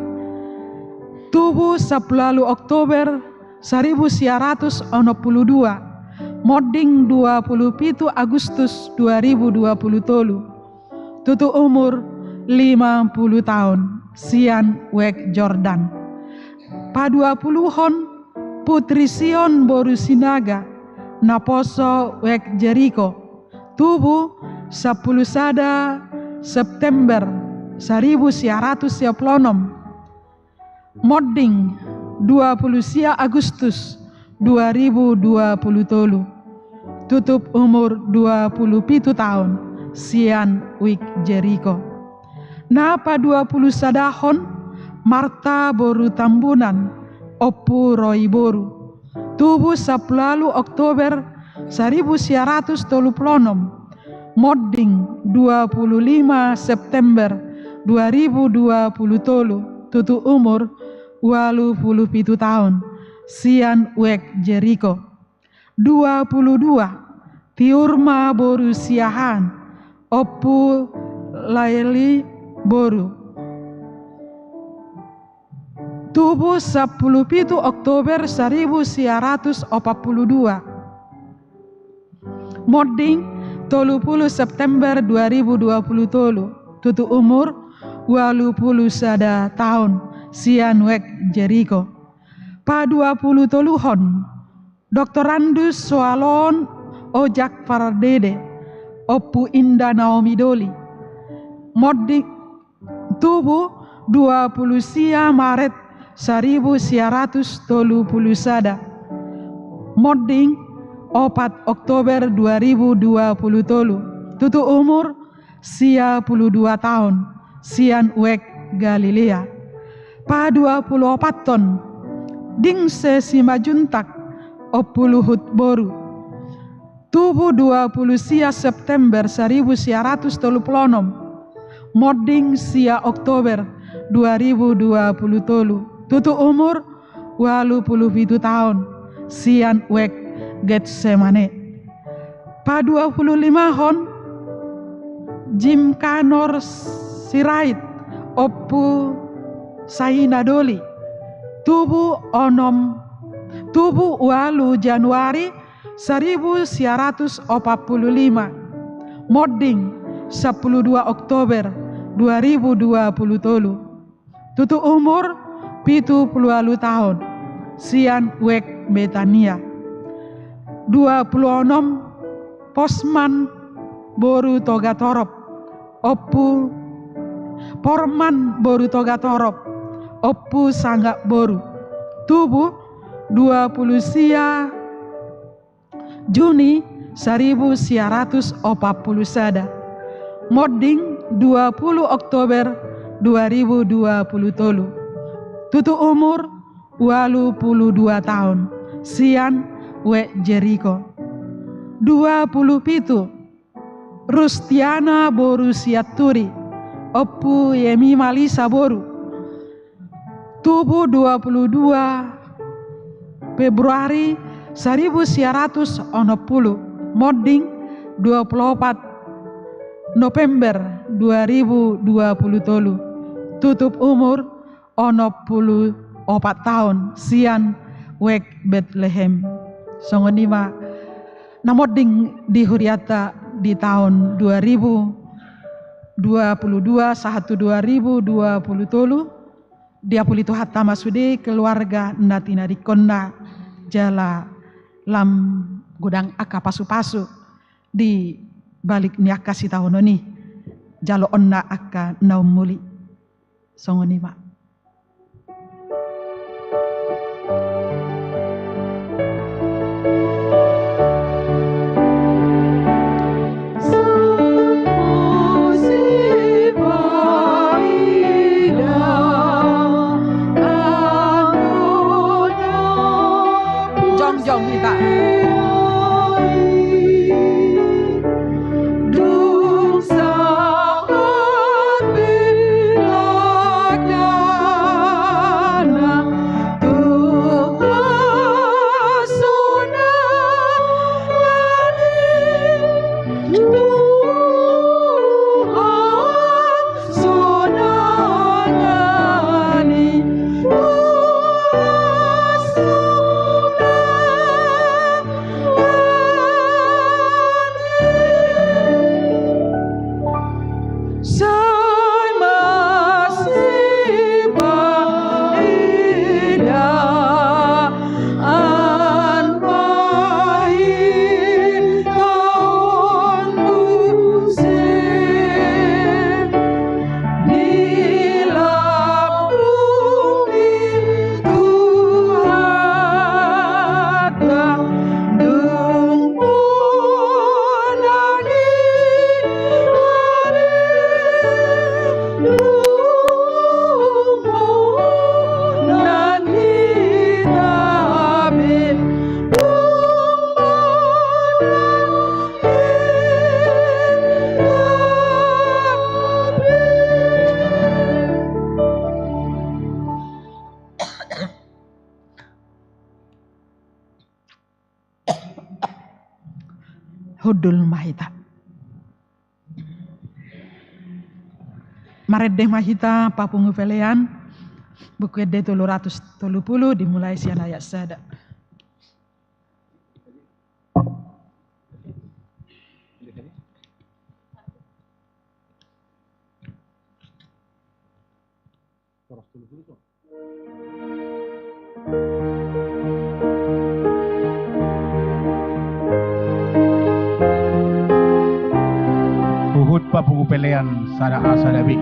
Tubu sampulu ualu Oktober saribu sia ratus onom pulu dua, monding dua pulu pitu Agustus dua ribu dua pulu tolu. Tutu umur lima pulu taon, sian Wijk Jordan. Paduapuluhon, Putri Sion boru Sinaga, naposo Wijk Jeriko. Tubu sampulu sada September saribu sia ratus sia pulu onom, monding dua pulu sia Agustus dua ribu dua pulu tolu. Tutup umur dua pulu pitu taon, sian Wijk Jeriko. Na paduapulu sadahon, Marta boru Tambunan, Ompu Roy boru. Tubu sampulu ualu Oktober saribu sia ratus tolu pulu onom, monding dua pulu lima September dua ribu dua pulu tolu, tutu umur ualu pulu pitu taon, sian Wijk Jeriko. Dua pulu dua, Tiurma boru Siahaan, Ompu Laeli boru. Tubu sampulu pitu Oktober saribu sia ratus opat pulu dua, monding tolu pulu September dua ribu dua pulu tolu, tutu umur ualu pulu sada taon, sian Wijk Jeriko. Paduapulu toluhon, Doktorandus Soalon Ojak Pardede, Ompu Indah Naomi Doli. Monding, tubu dua pulu sia Maret saribu sia ratus tolu pulu sada, monding opat Oktober dua ribu dua pulu tolu. Tutu umur sia pulu dua taon, sian Wijk Galilea. Paduapulu opathon, Dingse Simanjuntak, Ompu Luhut boru. Tubu dua pulu sia September saribu sia ratus tolu pulu onom, monding sia Oktober dua ribu dua pulu tolu. Tutu umur ualu pulu pitu taon, sian Wijk Getsemane. Paduapulu limahon, Jim Kanor Sirait, Ompu Saina Doli. Tubu onom, tubu ualu Januari saribu sia ratus opat pulu lima, monding sampulu dua Oktober dua ribu dua pulu tolu. Tutu umur pitu pulu ualu taon, sian Wijk Betania. Dua pulu onom, Posman boru Togatorop, Ompu Porman boru Togatorop, Ompu Sangap boru. Tubu dua pulu sia Juni saribu sia ratus opat pulu sada. Monding dua pulu Oktober dua ribu dua pulu tolu. Tutup umur ualu pulu dua taon, sian Wijk Jeriko. Dua pulu pitu, Rustiana boru Sianturi, Ompu Yemima Lisa boru. Tubu dua pulu dua Februari saribu sia ratus onom pulu, monding dua pulu opat November dua ribu dua pulu tolu. Tutup umur onom pulu opat taon, sian Wijk Betlehem. Songon i ma na monding di hurianta di taon dua ribu dua pulu dua sahat tu dua ribu dua pulu tolu. Diapuli Tuhanta ma sude keluarga na tinadingkonna jala lam godang angka pasupasu di balik ni angka sitaonon i, jaloonna angka na ummuli. Songon i ma. Jongjong hita. Hundul ma hita. Marende ma hita papungu pelean, Buku Ende tolu ratus tolu pulu, dimulai sian ayat sada. Huhut papungu pelean sada A sada B.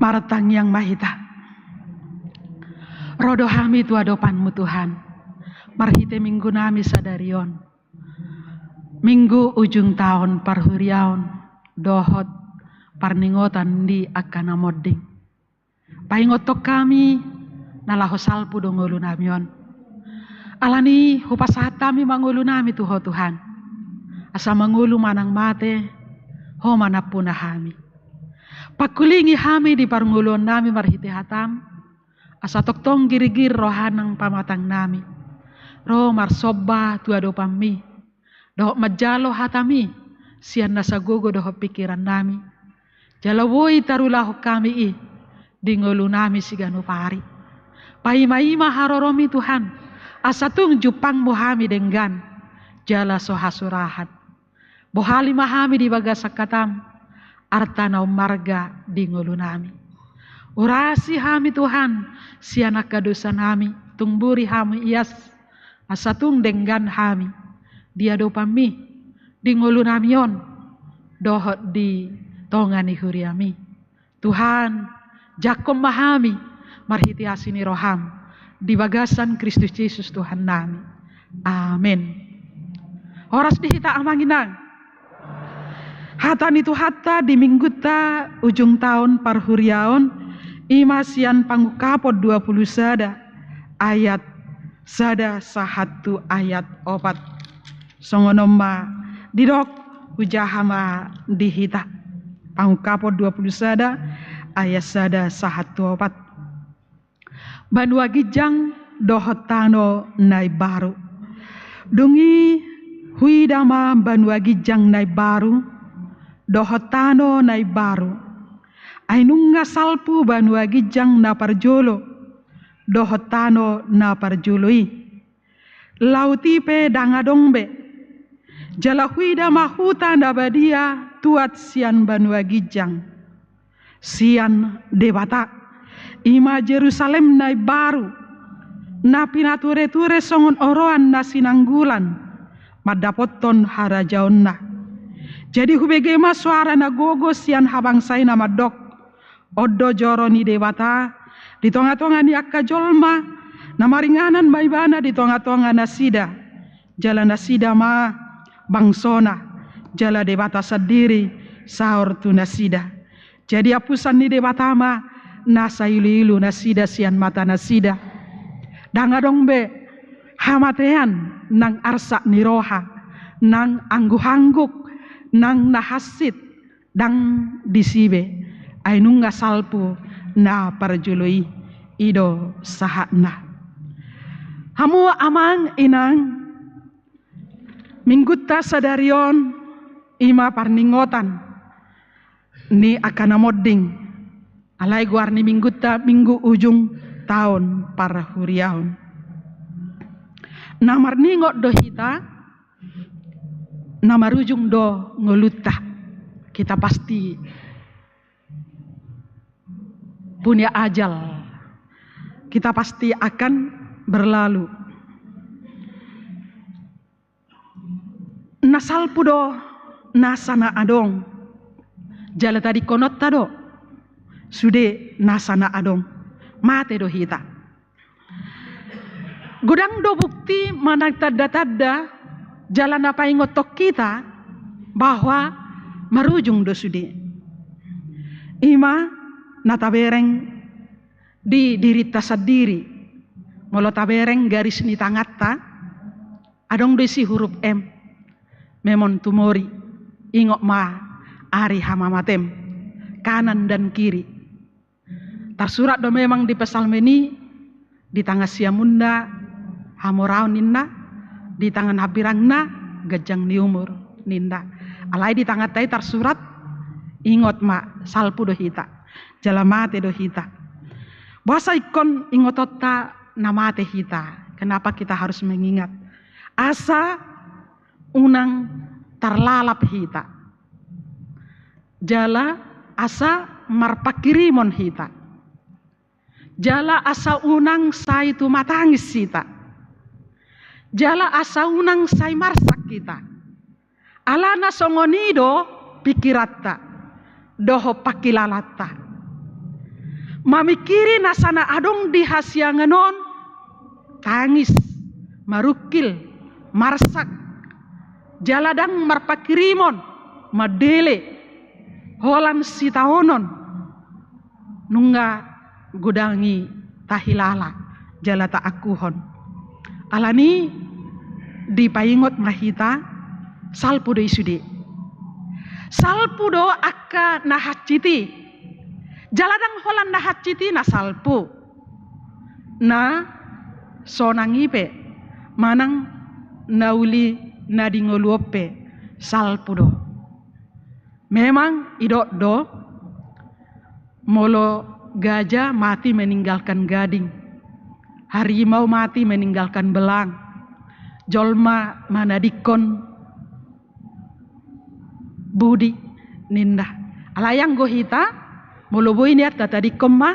Martangiang ma hita. Ro do hami tu adopanMu, Tuhan, marhite minggu nami sadari on, minggu ujung taon parhuriaon dohot parningotan di angka na monding. Paingothon hami na laho salpu do ngolu nami on. Alani hupasahat hami ma ngolu nami tu Ho, Tuhan, asa mangolu manang mate, Ho ma nampuna hami. Pangkulingi hami di parngoluon nami marhite hataM, asa tongtong girgir roha nang pamatang nami, ro marsomba tu adopanMi, dohot manjalo hataMi sian nasa gogo dohot pingkiran nami. Jala boi tarulahon hami i di ngolu nami siganup ari. Paimaima haroroMi, Tuhan, asa tung jumpangMu hami denggan jala so hasurahan. Bohali ma hami di bagasan hataM, arta na ummarga di ngolu nami. Urasi hami, Tuhan, sian angka dosa nami, tung buri hami ias, asa tung denggan hami di adopanMi, di ngolu nami on, dohot di tonga ni huriaMi. Tuhan, jangkon ma hami marhite asi ni rohaM, di bagasan Kristus Jesus Tuhan nami. Amen. Horas di hita, amang inang. Hata ni Tuhanta di minggunta ujung taon parhuriaon, i ma sian Pangungkapon dua pulu sada ayat sada sahat tu ayat opat. Songon on ma didok, hujaha ma di hita. Pangungkapon dua pulu sada ayat sada sahat tu opat. Banua ginjang dohot tano na imbaru. Dung i huida ma banua ginjang na imbaru dohot tano na imbaru. Ai nunga salpu banua ginjang na parjolo dohot tano na parjolo i. Laut i pe ndang adong be. Jala huida ma huta na badia tuat sian banua ginjang, sian Debata, i ma Jerusalem na imbaru, na pinatureture songon oroan na sinanggulan, mandapothon harajaonna. Jadi hubege ma soara na gogo sian habangsa i na mandok: On do joro ni Debata di tongatonga ni angka jolma, na maringanan ma Ibana di tongatonga nasida, jala nasida ma bangsona, jala Debata sandiri saor tu nasida. Jadi ampusan ni Debata ma na sailuilu nasida sian mata nasida. Ndang adong be hamatean nang arsak ni roha, nang anggukangguk, nang na hansit, ndang disi be, ai nunga salpu na parjolo i. I do sahatna. Hamu amang inang, minggunta sadari on i ma parningotan ni angka na monding, alai goar ni minggunta minggu ujung taon parhuriaon. Na marningot do hita, na marujung do ngolunta. Kita pasti punya ajal. Kita pasti akan berlalu. Na salpu do nasa na adong. Jala tadingkononta do sude nasa na adong. Mate do hita. Godang do bukti manang tanda-tanda jala na paingothon hita bahwa marujung do sude. I ma na tabereng di dirinta sandiri. Molo tabereng garis ni tanganta, adong do isi huruf M. Memang tumori, ingot ma ari hamamatem, kanan dan kiri. Tarsurat do memang di Psalmen i, di tangan siamunna hamoraon ninna, di tangan hambirangna ganjang ni umur ninna. Alai di tanganta i tarsurat, ingot ma, salpu do hita, jala mate do hita. Boasa ingkon ingotonta na mate hita? Kenapa kita harus mengingat? Asa unang tarlalap hita. Jala asa marpangkirimon hita. Jala asa unang sai tumatangis hita. Jala asa unang sai marsak hita. Alana songon i do pingkiranta dohot pangkilalanta. Mamingkiri nasa na adong di hasiangan on, tangis, marungkil, marsak, jala ndang marpangkirimon, mandele, holan sitaonon, nunga godang i tahilala jala taangkuhon. Alani dipaingot ma hita, salpu do i sude. Salpu do angka na hansit i. Jala ndang holan na hansit i na salpu. Na sonang i pe, manang na uli na di ngolu on pe, salpu do. Memang didok do, molo gajah mati meninggalkan gading, harimau mati meninggalkan belang, jolma manadingkon budi ninna. Alai anggo hita, molo boi nian tatadingkon ma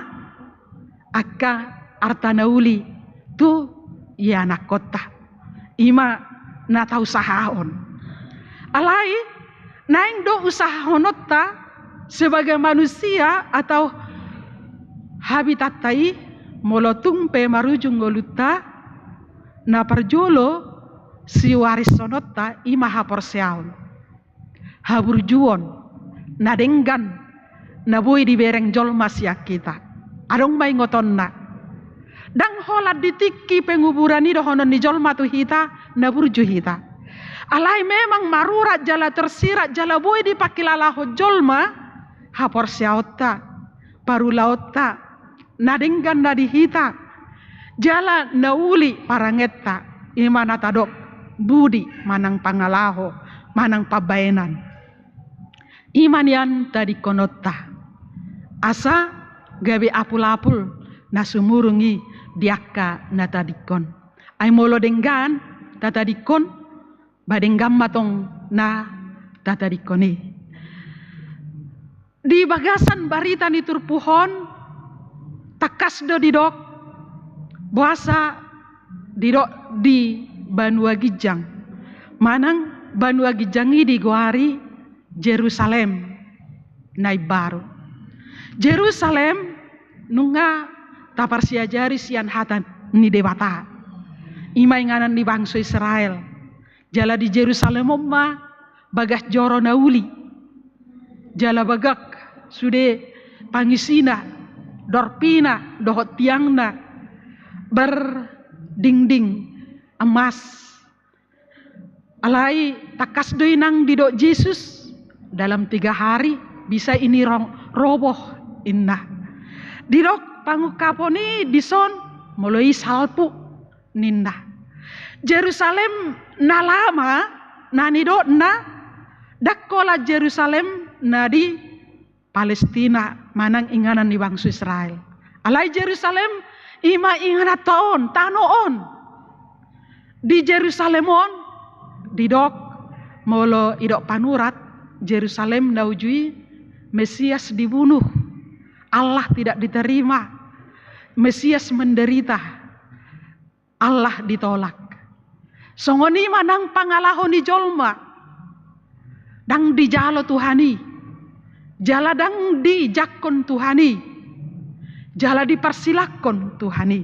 angka arta na uli tu ianakkonta. I ma na tausahahon. Alai naeng do usahahononta sebagai manusia atau habitanta i, molo tung pe marujung ngolunta, na parjolo siwarisononta i ma haporseaon, haburjuon na denggan na boi dibereng jolma sian hita. Adong ma ingotonna. Ndang holan di tingki penguburan i dohonon ni jolma tu hita na burju hita. Alai memang marurat jala tersirat jala boi dipangkilalahon jolma haporseaonta, parulaonta, na denggan na di hita, jala na uli parangenta, i ma na tadok budi manang pangalaho, manang pambaenan. I ma nian tadingkononta. Asa gabe apul-apul na sumurung i di angka na tadingkon. Ai molo denggan tatadingkon, ba denggan ma tong na tatadingkon i. Di bagasan barita ni turpuk on, tangkas do didok, boasa didok di banua ginjang. Manang banua ginjang i digoari Jerusalem na imbaru. Jerusalem nunga taparsiajari sian hata ni Debata. I ma inganan ni bangso Israel. Jala di Jerusalem on ma bagas joro na uli. Jala bagak sude pangisina, dorpina, dohot tiangna, berdinding emas. Alai tangkas do i nang didok Jesus, dalam tiga hari bisa ini rong-, roboh, ninna. Didok pangungkapon i dison, molo i salpu. ninna. Jerusalem na lama, na nidokna, ndang holan Jerusalem na di Palestina manang inganan ni bangso Israel. Alai Jerusalem i ma ingananta on, tano on. Di Jerusalem on didok, molo didok panurat, Jerusalem na uju i Mesias dibunuh, Allah tidak diterima, Mesias menderita, Allah ditolak. Songon i ma nang pangalaho ni jolma, ndang dijalo Tuhan i, jala ndang dijangkon Tuhan i, jala diparsilangkon Tuhan i.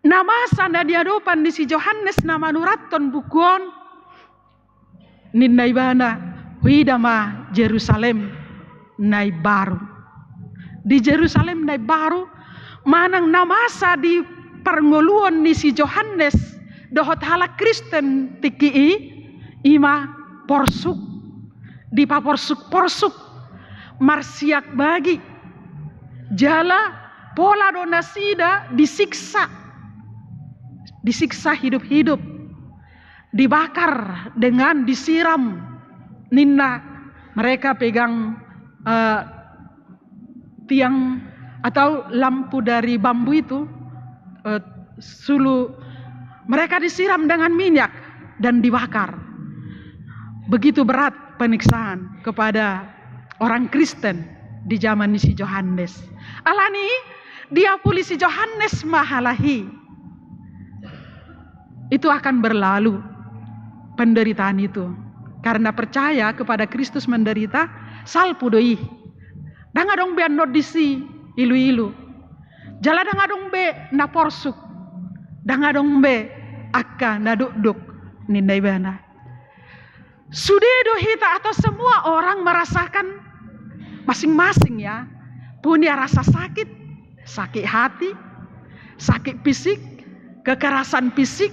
Na masa na di adopan ni si Johannes na manurathon buku on, ninna ibana, huida ma Jerusalem na imbaru. Di Jerusalem na imbaru, manang na masa di parngoluon ni si Johannes dohot halak Kristen tingki i, i ma porsuk, dipaporsuk-porsuk, marsiak bagi, jala pola do nasida disiksa, disiksa hidup-hidup, dibakar dengan disiram, ninna, mereka pegang, eh, tiang atau lampu dari bambu itu, eh, sulu, mereka disiram dengan minyak dan dibakar. Begitu berat penyiksaan kepada orang Kristen di zaman ni si Johannes. Alani i, diapuli si Johannes ma halak i, itu akan berlalu penderitaan itu. Karena percaya kepada Kristus menderita, salpu do i. Ndang adong be annon disi ilu-ilu. Jala ndang adong be na porsuk. Ndang adong be angka na dokdok, ninna ibana. Sude do hita atau semua orang merasakan masing-masing, ya, punya rasa sakit, sakit hati, sakit fisik, kekerasan fisik,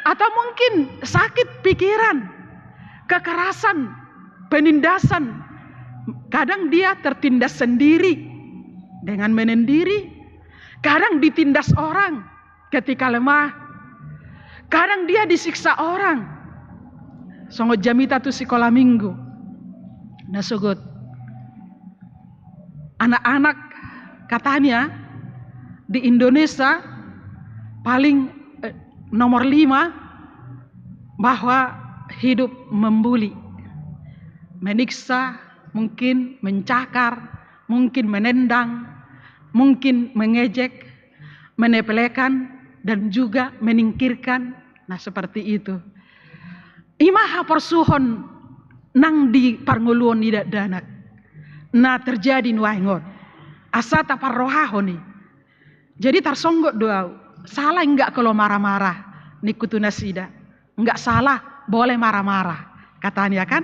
atau mungkin sakit pikiran, kekerasan, penindasan. Kadang dia tertindas sendiri dengan menendiri, kadang ditindas orang ketika lemah. Kadang dia disiksa orang. Songon jamita tu sikola minggu na sogot. Anak-anak katanya di Indonesia paling, eh, nomor lima bahwa hidup membuli, menyiksa, mungkin mencakar, mungkin menendang, mungkin mengejek, menepelekan, dan juga menyingkirkan. Nah, seperti itu. I ma haporsuhon nang di parngoluon ni dakdanak na terjadi nuaeng on. Asa taparrohahon i. Jadi tarsonggot do au. Salah enggak kalau marah-marah? Ningku tu nasida. Enggak salah, boleh marah-marah. Katanya kan?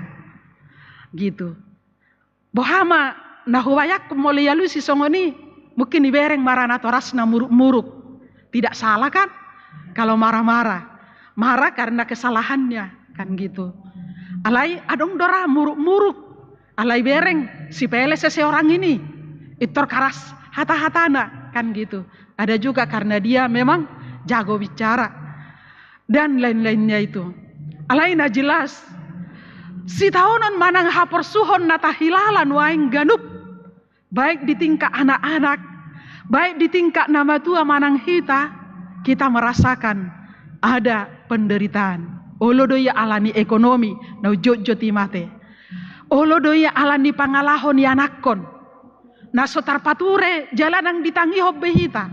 Gitu. Boha ma na hubayangkon molo dialusi songon i, mungkin dibereng ma ra natorasna muruk-muruk. Tidak salah kan? Kalau marah-marah. Marah karena kesalahannya, kan gitu. Alai adong do ra muruk-muruk. Alai bereng, sepele seseorang ini. Pintor karas hata-hatana, kan gitu. Ada juga karena dia memang jago bicara. Dan lain-lainnya itu. Alai na jelas, sitaonon manang haporsuhon na tahilala nuaeng ganup, baik di tingkat anak-anak, baik di tingkat na matua manang hita, kita merasakan ada penderitaan. Olo do i alani ekonomi, na unjotjot i mate. Olo do i alani pangalaho ni anakkon na so tarpature jala ndang ditangihon be hita.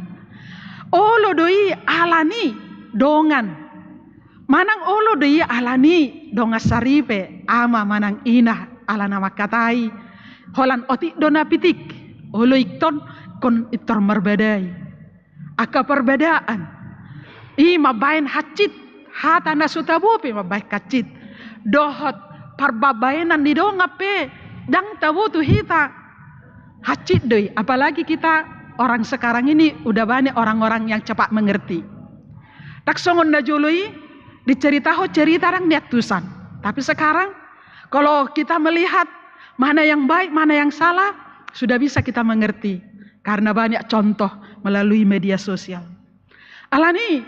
Olo do i alani dongan. Manang olo do i alani dongan saripe, ama manang ina, ala na mangkatai, holan otik do na pitik, olo ingkon, ingkon pintor marbadai. Angka parbadaan i mambaen hansit, hata na so tabo pe mambaen hansit. Dohot parbabaenan ni dongan pe ndang tabo tu hita hansit do i. Apalagi kita orang sekarang ini udah banyak orang-orang yang cepat mengerti. Ndang songon na jolo i, diceritahon cerita ndang niantusan. Tapi sekarang, kalau kita melihat mana yang baik, mana yang salah, sudah bisa kita mengerti. Karena banyak contoh melalui media sosial. Alani,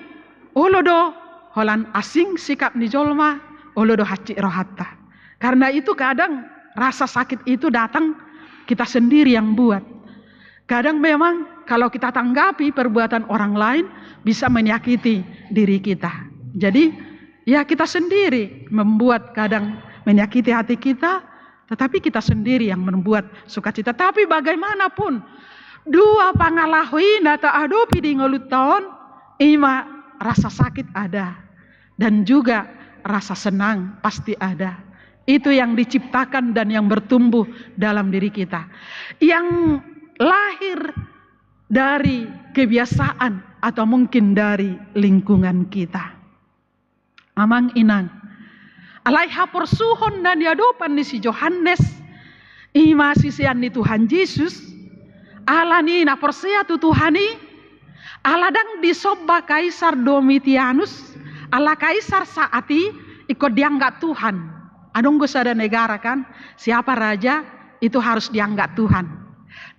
olo do, holan asing sikap ni jolma, olo do hansit rohanta. Karena itu kadang rasa sakit itu datang kita sendiri yang buat. Kadang memang kalau kita tanggapi perbuatan orang lain bisa menyakiti diri kita. Jadi, ya, kita sendiri membuat kadang menyakiti hati kita, tetapi kita sendiri yang membuat sukacita. Tapi bagaimanapun, dua pangalaho i na taadopi di ngolunta on, ima rasa sakit ada, dan juga rasa senang pasti ada. Itu yang diciptakan dan yang bertumbuh dalam diri kita. Yang lahir dari kebiasaan atau mungkin dari lingkungan kita. Amang inang. Alai haporsuhon na niadopan ni si Johannes, ima sisean ni Tuhan Jesus, alani na porsea tu Tuhan i, ala ndang disomba Kaisar Domitianus, ala Kaisar saat i ingkon dianggap Tuhan. Adong do sada negara kan, siapa raja itu harus dianggap Tuhan.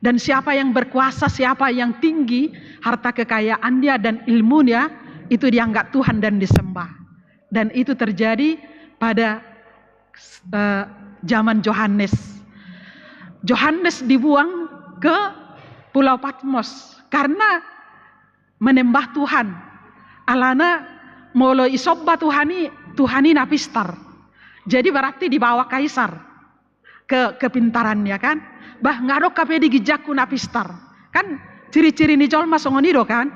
Dan siapa yang berkuasa, siapa yang tinggi harta kekayaannya dan ilmunya, itu dianggap Tuhan dan disembah. Dan itu terjadi pada, eh, zaman Johannes. Johannes dibuang ke Pulau Patmos karena menyembah Tuhan. Alana molo isomba Tuhan i, Tuhan i na pistar. Jadi berarti di bawah Kaisar ke kepintarannya kan. Bah, nunga adong hape di ginjangku na pistar. Kan ciri-ciri ni jolma songon i do kan.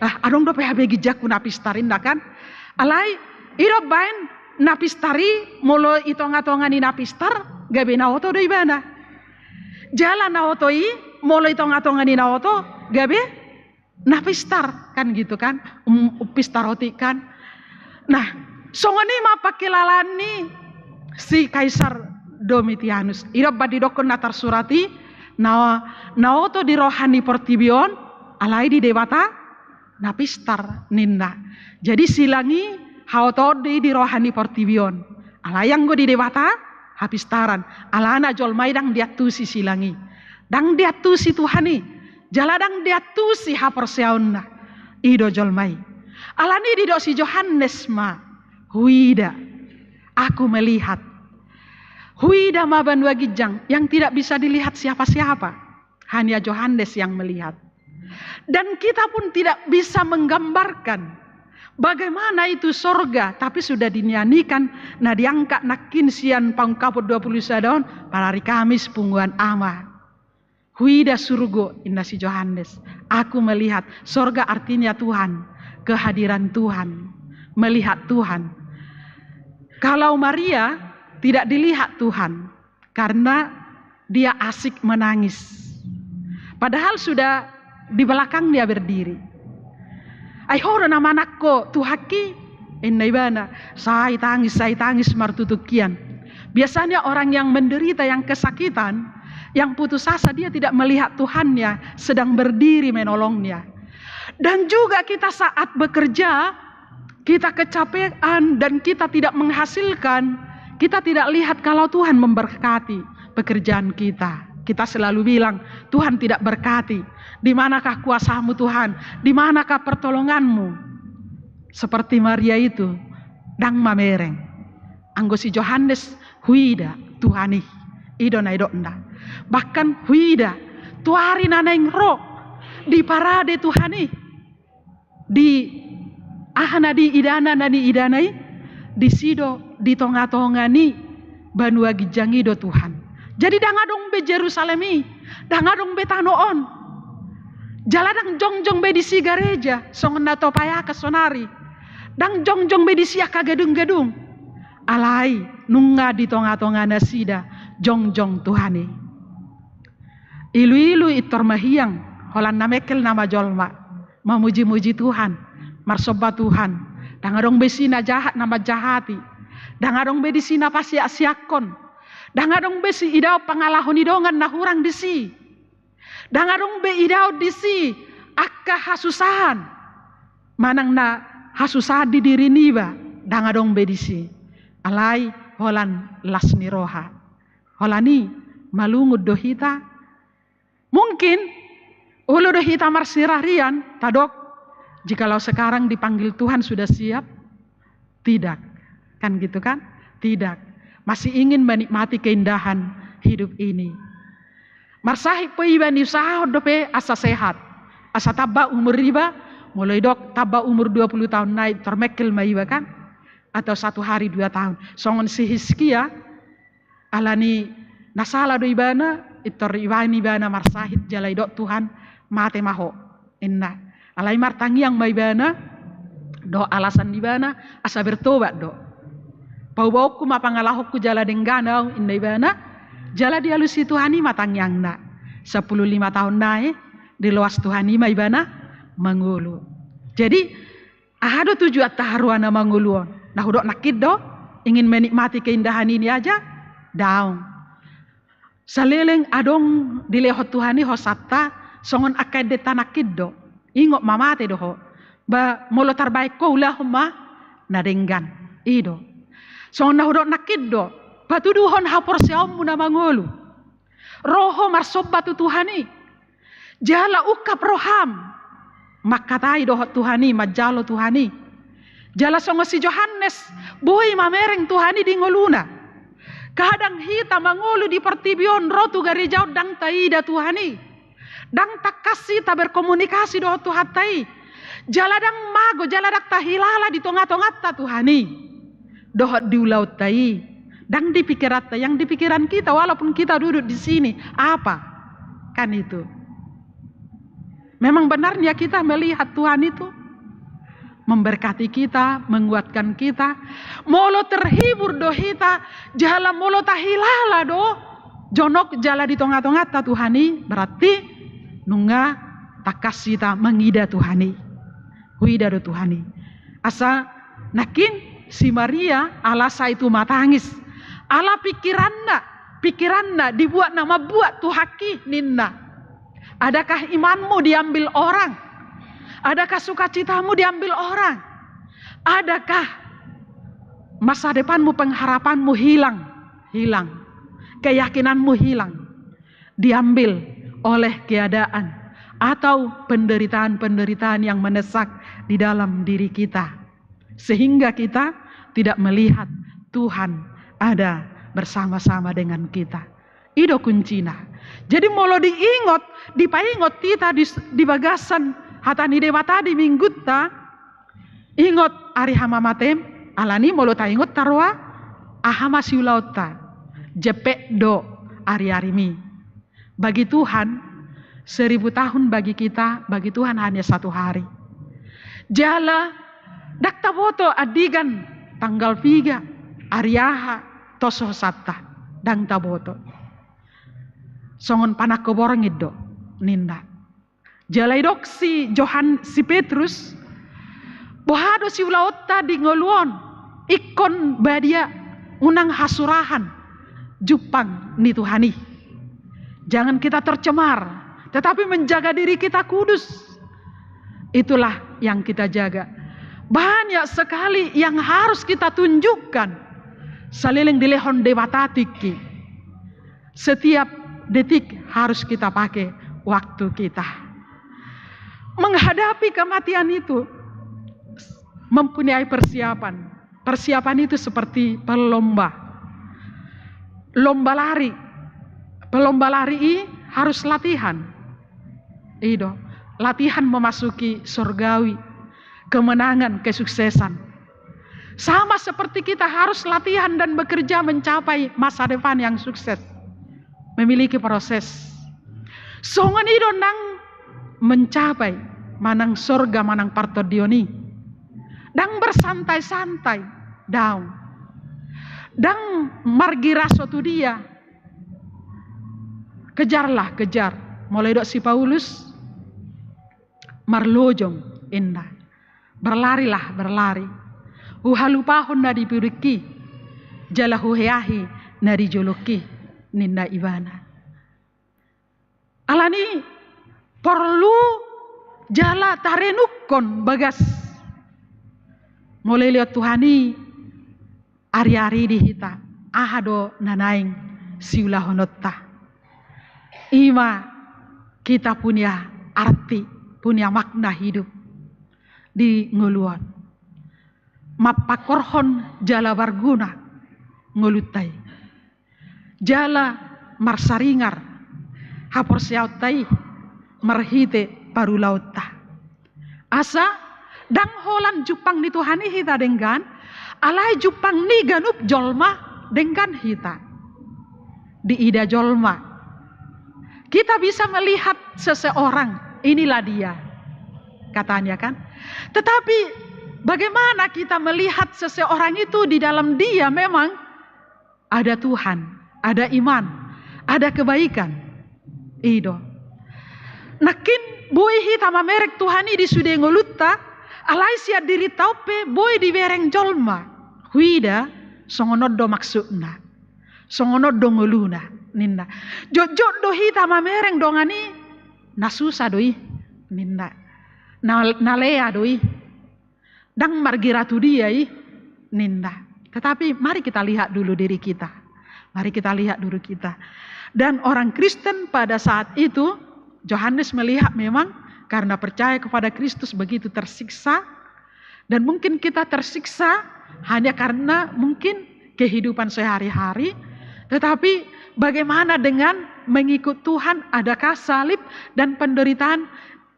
Ah, adong dope hape ginjangku na pistar, inda kan. Alai, i do umbaen na pistar i, molo i tonga-tonga ni na pistar, gabe na oto do ibana. Jala na oto i, molo i tonga-tonga ni na oto, gabe na pistar, kan gitu kan, um, pistar otik kan. Nah, songon i ma pangkilalaan ni si Kaisar Domitianus. I do umbaen didokkon na tarsurat i, na, na oto di roha ni portibi on, alai di Debata na pistar ninna. Jadi silang i haotoon do i di roha ni portibi on. Alai anggo di Debata, hapistaran. Alana jolma i ndang diantusi silang i. Ndang diantusi Tuhan i. Jala ndang diantusi haporseaonna. I do jolma i. Alani i didok si Johannes ma, huida, aku melihat. Huida ma banua ginjang yang tidak bisa dilihat siapa-siapa. Hanya Johannes yang melihat. Dan kita pun tidak bisa menggambarkan bagaimana itu sorga, tapi sudah dinianikan, na diangkat nangkin sian Paungkapon dua puluh sada on, pada hari Kamis punguan Ama. Huida surgo, inna si Johannes. Aku melihat, sorga artinya Tuhan, kehadiran Tuhan, melihat Tuhan. Kalau Maria tidak dilihat Tuhan, karena dia asik menangis. Padahal sudah di belakangnya berdiri. Ai ho do na manangko Tuhanki, inna ibana, sai tangis, sai tangis martutukian. Biasanya orang yang menderita, yang kesakitan, yang putus asa, dia tidak melihat Tuhannya sedang berdiri menolongnya. Dan juga kita saat bekerja, kita kecapean dan kita tidak menghasilkan, kita tidak lihat kalau Tuhan memberkati pekerjaan kita. Kita selalu bilang, "Tuhan tidak berkati. Di manakah kuasamu, Tuhan? Di manakah pertolonganmu?" Seperti Maria itu, ndang mamereng. Anggo si Johannes, huida Tuhan i. I do na didokna. Bahkan huida, tu ari na naeng ro, diparade Tuhan i. Di aha na diidana, na niidana i, disi do di tonga-tonga ni banua ginjang i do Tuhan. Jadi ndang adong be Jerusalem i, ndang adong be tano on. Jala ndang jongjong be disi gareja, songon na tapayakan saonari. Ndang jongjong be disi angka gedung-gedung. Alai, nunga di tonga-tonga nasida, jongjong Tuhan i. Ilu-ilu intor mahiang, holan na mengkel nama jolma, mamuji-muji Tuhan, marsomba Tuhan. Ndang adong be disi na jahat na manjahati. Ndang adong be disi na pasiak-siakkon. Ndang adong be disi idaon pangalaho ni dongan na hurang disi. Ndang adong be idaon disi angka hasusahan. Manang na hasusahan di diri niba, ndang adong be disi. Alai holan las ni roha. Holan i, malungun do hita. Mungkin, olo do hita marsirarian, tadok, Jikalau sekarang dipanggil Tuhan, sudah siap? Tidak. Kan gitu kan? Tidak. Masih ingin menikmati keindahan hidup ini. Marsahit pe iba, niusahahon dope asa sehat, asa tamba umur iba. Molo didok tamba umur dua puluh tahun nai, tormengkel ma iba kan? Atau satu hari dua tahun. Songon si Hizkia, alani na sala do ibana, pintor ibaen ibana marsahit jala didok Tuhan, mate ma ho, ninna. Alai martangiang ma ibana, dohot alasan ni ibana, asa bertobat do. Paubaonku ma pangalahonku jala denggan ahu, ninna ibana. Jala dialusi Tuhan i ma tangiangna. Sampulu lima tahun nai, diloas Tuhan i ma ibana mangolu. Jadi, aha do tujuanta haroana mangolu on? Na hudok nangkin do, ingin menikmati keindahan ini aja? Daong. Saleleng adong dilehon Tuhan i hosanta, songon angka endenta nangkin do. Ingot ma, mate do ho. Ba molo tarbaen ho, ulahon ma na denggan. I do. Songon na hudok nangkin do, patuduhon haporseaonmu na mangolu. Ro ho marsomba tu Tuhan i. Jala ungkap roham mangkatai dohot Tuhan i, manjalo Tuhan i. Jala songon si Johannes, boi mamereng Tuhan i di ngoluna. Kadang hita mangolu di portibi on, ro tu gareja on, ndang taida Tuhan i. Ndang tangkas hita berkomunikasi dohot Tuhanta i. Jala ndang mago, jala ndang tahilala di tonga-tonganta Tuhan i. Dohot di ulaonta i. Ndang di pikiranta, yang di pikiran kita, walaupun kita duduk di sini, apa? Kan itu. Memang benarnya kita melihat Tuhan itu memberkati kita, menguatkan kita. Molo terhibur do hita, jala molo tahilala do jonok jala di tonga-tonganta Tuhan i, berarti nunga tangkas hita mangida Tuhan i. Huida do Tuhan i. Asa nangkin si Maria ala sai tumatangis. Ala pikiranna, pikiranna dibuat na mambuat Tuhanki, ninna. Adakah imanmu diambil orang? Adakah sukacitamu diambil orang? Adakah masa depanmu, pengharapanmu hilang? Hilang. Keyakinanmu hilang. Diambil oleh keadaan atau penderitaan-penderitaan yang mendesak di dalam diri kita. Sehingga kita tidak melihat Tuhan ada bersama-sama dengan kita. I do kuncina. Jadi molo diingot, dipaingot hita di, di bagasan hata ni Debata di Minggunta, ingot ari hamamatem, alani molo taingot taroa, aha ma siulaonta? Jempek do ari-arimi. Bagi Tuhan, seribu tahun, bagi kita, bagi Tuhan hanya satu hari. Jala, ndang taboto andigan tanggal piga, ari aha, tos hosanta, ndang taboto. Songon panangko borngin do, ninna. Jala didok si Johan, si Petrus, boha do siulaonta di ngolu on, ingkon badia, unang hasurahan jumpang ni Tuhan i. Jangan kita tercemar, tetapi menjaga diri kita kudus. Itulah yang kita jaga. Banyak sekali yang harus kita tunjukkan. Saleleng dilehon Debata tingki. Setiap detik harus kita pakai waktu kita. Menghadapi kematian itu mempunyai persiapan. Persiapan itu seperti pelomba. Lomba lari. Pelomba lari i harus latihan. I do, latihan memasuki surgawi, kemenangan, kesuksesan. Sama seperti kita harus latihan dan bekerja mencapai masa depan yang sukses. Memiliki proses. Songon i do nang mencapai manang sorga manang partondion i. Ndang bersantai-santai, daong. Ndang margira so tu dia. Kejarlah, kejar. Molo didok si Paulus, marlojong, ninna. Berlarilah, berlari. Huhalupahon na di pudingki, jala huheahi na di jolongki, ninna ibana. Alani porlu jala tarenungkon bagas. Molo dilehon Tuhan i ari-ari di hita, aha do na naeng siulahononta. I ma kita punya arti, punya makna hidup. di ngolu on. Mampangkorhon jala marguna ngolunta i. Jala marsaringar haporseaonta i marhite parulaonta. Asa ndang holan jumpang ni Tuhan i hita denggan, alai jumpang ni ganup jolma denggan hita. Diida jolma. Kita bisa melihat seseorang, inilah dia, katanya kan. Tetapi bagaimana kita melihat seseorang itu di dalam dia memang ada Tuhan, ada iman, ada kebaikan. I do. Nangkin boi hita mamereng Tuhan i di sude ngolunta, alai sian dirinta on pe boi dibereng jolma. Huida, songon on do maksudna. Songon on do ngoluna, ninna. Jotjot do hita mamereng dongan i, na susa do i, ninna. Na, na lea do i. Ndang margira tu dia i, ninna. Tetapi mari kita lihat dulu diri kita. Mari kita lihat dulu kita. Dan orang Kristen pada saat itu, Yohanes melihat memang karena percaya kepada Kristus begitu tersiksa, dan mungkin kita tersiksa hanya karena mungkin kehidupan sehari-hari, tetapi bagaimana dengan mengikut Tuhan, adakah salib dan penderitaan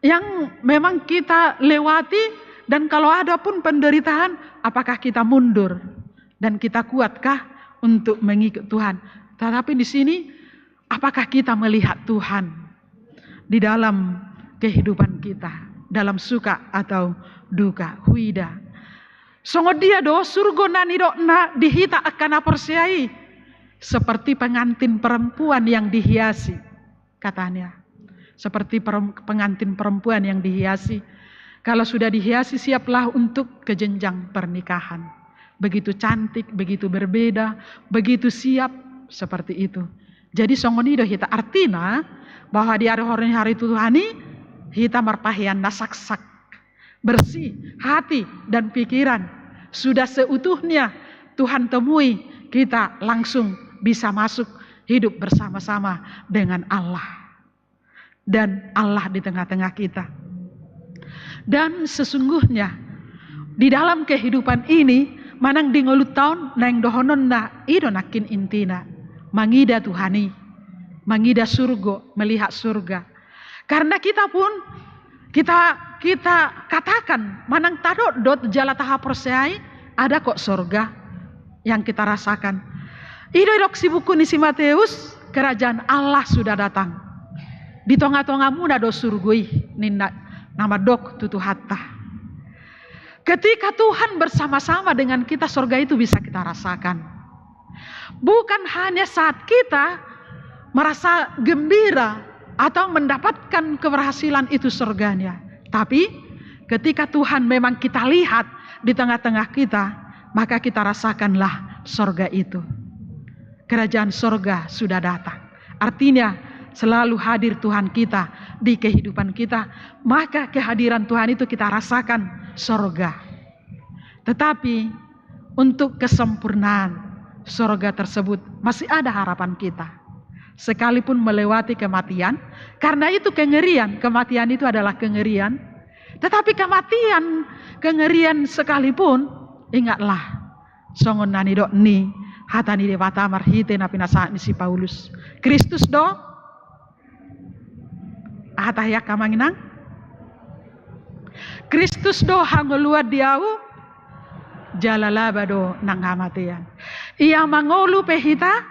yang memang kita lewati, dan kalau ada pun penderitaan, apakah kita mundur dan kita kuatkah untuk mengikut Tuhan? Tetapi di sini, apakah kita melihat Tuhan di dalam kehidupan kita, dalam suka atau duka? Huida. Songon dia do surgo na nidokna di hita angka na porsea i, seperti pengantin perempuan yang dihiasi. Katanya, seperti perem-, pengantin perempuan yang dihiasi. Kalau sudah dihiasi, siaplah untuk ke jenjang pernikahan. Begitu cantik, begitu berbeda, begitu siap, seperti itu. Jadi songon i do hita, artina bahwa di ari horong ni hari Tuhan i, hita marpahean na saksak, bersih hati dan pikiran, sudah seutuhnya Tuhan temui, kita langsung bisa masuk hidup bersama-sama dengan Allah. Dan Allah di tengah-tengah kita. Dan sesungguhnya, di dalam kehidupan ini, manang di ngolunta on, naeng dohononna, i do nangkin intina. Mangida Tuhan i, mangida surgo, melihat surga. Karena kita pun, kita, kita katakan, manang tadok do jala tahaporseai, ada kok sorga yang kita rasakan. I do didok si buku ni si Mateus, kerajaan Allah sudah datang. Di tonga-tongamuna do surgo i, ninna na mandok tu Tuhanta. Ketika Tuhan bersama-sama dengan kita, sorga itu bisa kita rasakan. Bukan hanya saat kita merasa gembira atau mendapatkan keberhasilan, itu sorganya. Tapi ketika Tuhan memang kita lihat di tengah-tengah kita, maka kita rasakanlah sorga itu. Kerajaan sorga sudah datang. Artinya, selalu hadir Tuhan kita di kehidupan kita, maka kehadiran Tuhan itu kita rasakan sorga. Tetapi untuk kesempurnaan sorga tersebut masih ada harapan kita. Sekalipun melewati kematian, karena itu kengerian, kematian itu adalah kengerian. Tetapi kematian, kengerian sekalipun, ingatlah, songon na nidok ni hata ni Debata marhite na pinasahat ni si Paulus. Kristus do, aha tahe angka amang inang? Kristus do hangoluan di ahu, jala laba do nang hamatean. Ia mangolu pe hita,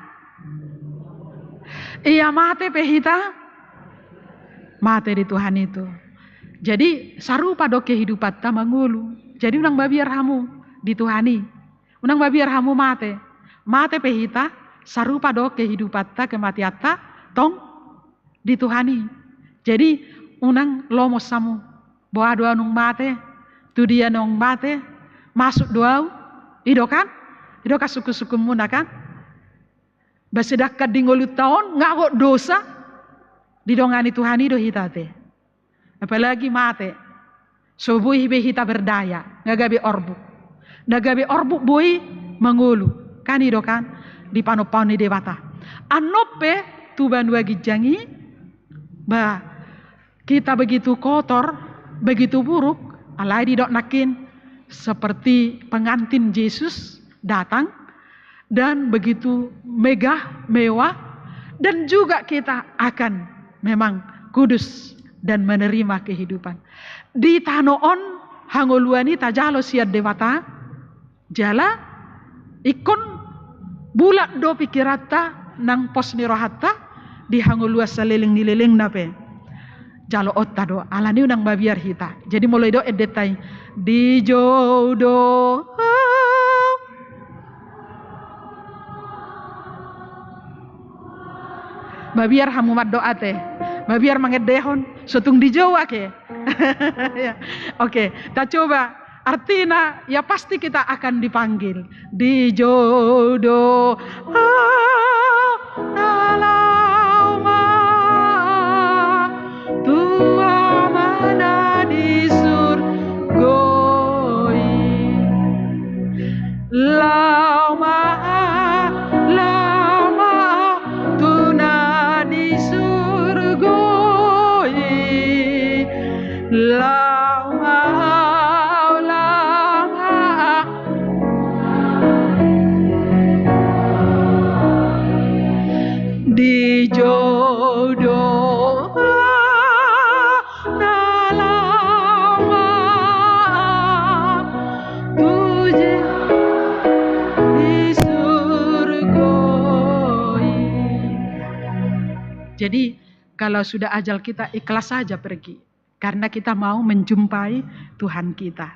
ia mate pe hita, mate di Tuhan itu. Jadi sarupa do kehidupanta mangolu. Jadi unang mabiar hamu di Tuhan i. Unang mabiar hamu mate. Mate pe hita, sarupa do kehidupanta, kematianta, tong di Tuhan i. Jadi unang lomos hamu. Boha do ahu nunga mate, tu dia nunga mate, masuk do ahu. I do kan? I do kan sungkunsungkunmuna kan? Ba sedangkan di ngolunta on, nunga gok dosa, didongani Tuhan i do hita ate. Apalagi mate. So boi be hita berdaya, nunga gabe orbuk. Na gabe orbuk boi mangolu. Kan i do kan? Di panompaon ni Debata. Annon pe tu banua ginjang i, ba, kita begitu kotor, begitu buruk, Alai didok nangkin, seperti pengantin Yesus datang dan begitu megah, mewah, dan juga kita akan memang kudus dan menerima kehidupan. Di tano on hangoluan i tajalo sian Debata, jala ingkon bulat do pikiranta nang pos ni rohanta di hangoluan saleleng ni lelengna pe. Jaloonta do, alani unang mabiar hita. Jadi molo didok endenta i, dijou do. Mabiar hamu mandok ate. Mabiar mangendehon, so tung dijou ake. Ya. Oke, kita coba. Artina, ya pasti kita akan dipanggil. Dijou do, ah, na laho ma, tu Amana di surgo i. Laho ma, laho ma, tu na di surgo i. Laho ma, laho ma. Dijou do, ah, na laho ma, tu je di surgo i. Jadi, kalau sudah ajal kita, ikhlas saja pergi. Karena kita mau menjumpai Tuhan kita.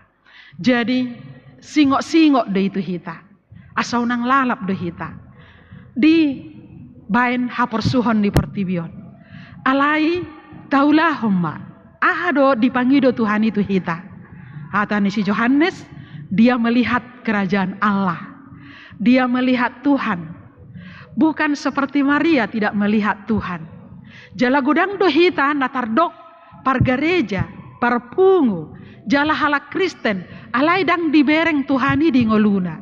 Jadi, singok-singok do i tu hita. Asa unang lalap do hita dibaen haporsuhon ni portibi on. Alai, taulahon ma, aha do dipangido Tuhan i tu hita. Hata ni si Johannes, dia melihat kerajaan Allah. Dia melihat Tuhan. Bukan seperti Maria tidak melihat Tuhan. Jala godang do hita na tardok pargareja, parpungu, jala halak Kristen, alai ndang dibereng Tuhan i di ngoluna,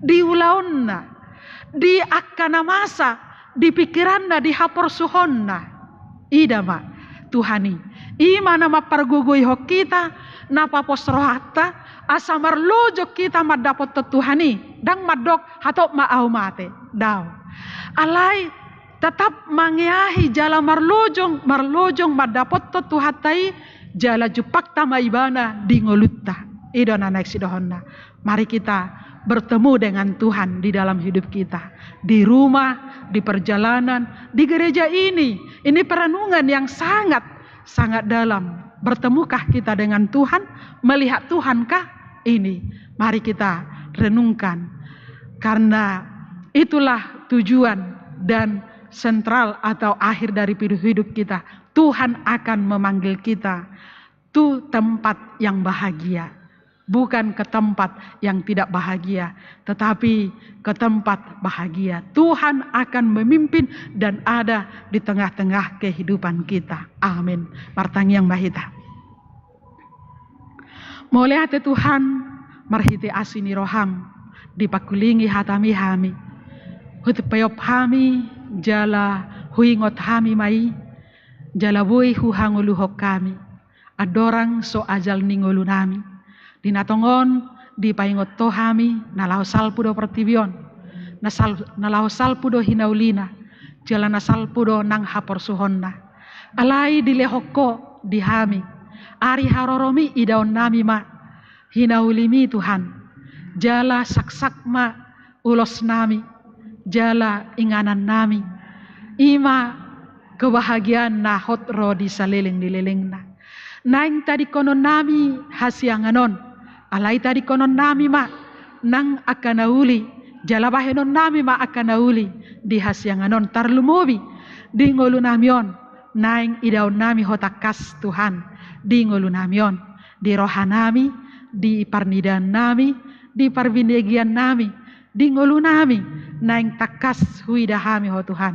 di ulaonna, di angka na masa, di pikiranna, di haporsuhonna. Ida ma Tuhan i. I ma na mampargogoihon hita, na papos rohanta, asa marlojong hita mandapothon Tuhan i. Ndang mandok, hatop ma ahu mate. Daong. Alai, tetap mangeahi jala marlojong, marlojong mandapothon Tuhanta i, jala jumpangta ma Ibana di ngolunta. I do na naeng sidohonna. Mari kita bertemu dengan Tuhan di dalam hidup kita. Di rumah, di perjalanan, di gereja ini. Ini perenungan yang sangat, sangat dalam. Bertemukah kita dengan Tuhan? Melihat Tuhankah? Ini. Mari kita renungkan. Karena itulah tujuan dan sentral atau akhir dari hidup kita. Tuhan akan memanggil kita tu tempat yang bahagia. Bukan ke tempat yang tidak bahagia, tetapi ke tempat bahagia. Tuhan akan memimpin dan ada di tengah-tengah kehidupan kita. Amin. Martangiang ma hita. Mauliate Tuhan, marhite asi ni roham, dipangkulingi hatami hami. Hupeop hami, jala huingot hami ma i, jala boi huhangoluhon hami. Andorang so ajal ni ngolunami. Di na tongon, dipaingot Ho hami, na laho salpu do portibi on. Na sal-, na laho salpu do hinaulina. Jala na salpu do nang haporsuhonna. Alai dilehon Ho di hami. Ari haroromi idaonnami ma hinaulimi Tuhan. Jala saksak ma ulosnami. Jala inganannami. I ma kebahagiaan na hot ro di saleleng ni lelengna. Naeng tadingkononnami hasiangan on. Alai tadingkononnami ma nang angka na uli. Jala bahenonnami ma angka na uli di hasiangan on. Tarlumobi di ngolunami on. Naeng idaonnami Ho tangkas Tuhan di ngolunami on. Di rohanami, di parnidaannami, di parbinegeannami, di ngolunami. Naeng tangkas huida hami Ho Tuhan.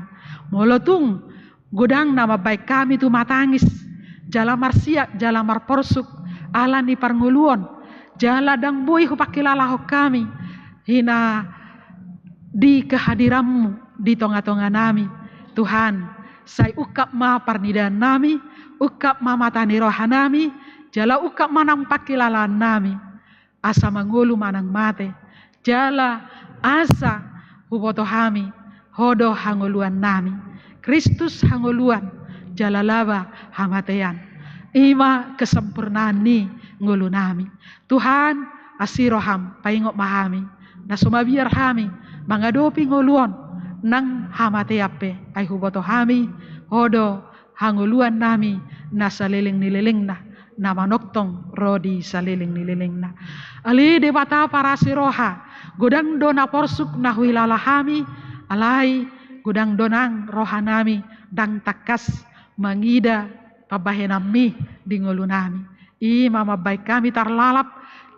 Molo tung godang na mambaen hami tumatangis, jala marsiak, jala marporsuk, ala ni parngoluon, jala ndang boi hupangkilalahon hami, hina di kehadiranmu di tonga-tonganami. Tuhan, sai ungkap ma parnidaannami, ungkap ma mata ni rohanami, Jala ungkap ma nang pangkilalaannami, asa mangolu manang mate, jala asa huboto hami Ho do hangoluannami. Kristus hangoluan, jala laba hamatean. I ma kesempurnaan ni ngolunami. Tuhan, asi roham, paingot ma hami, na so mabiar hami mangadopi ngolu on nang hamatean pe, ai huboto hami Ho do hangoluannami na saleleng ni lelengna, na manongtong ro di saleleng ni lelengna. Ale Debata parasi roha, godang do na porsuk na huhilala hami, alai godang do nang rohanami ndang tangkas mangida pambahenanmi di ngolunami. I ma mambahen hami tarlalap,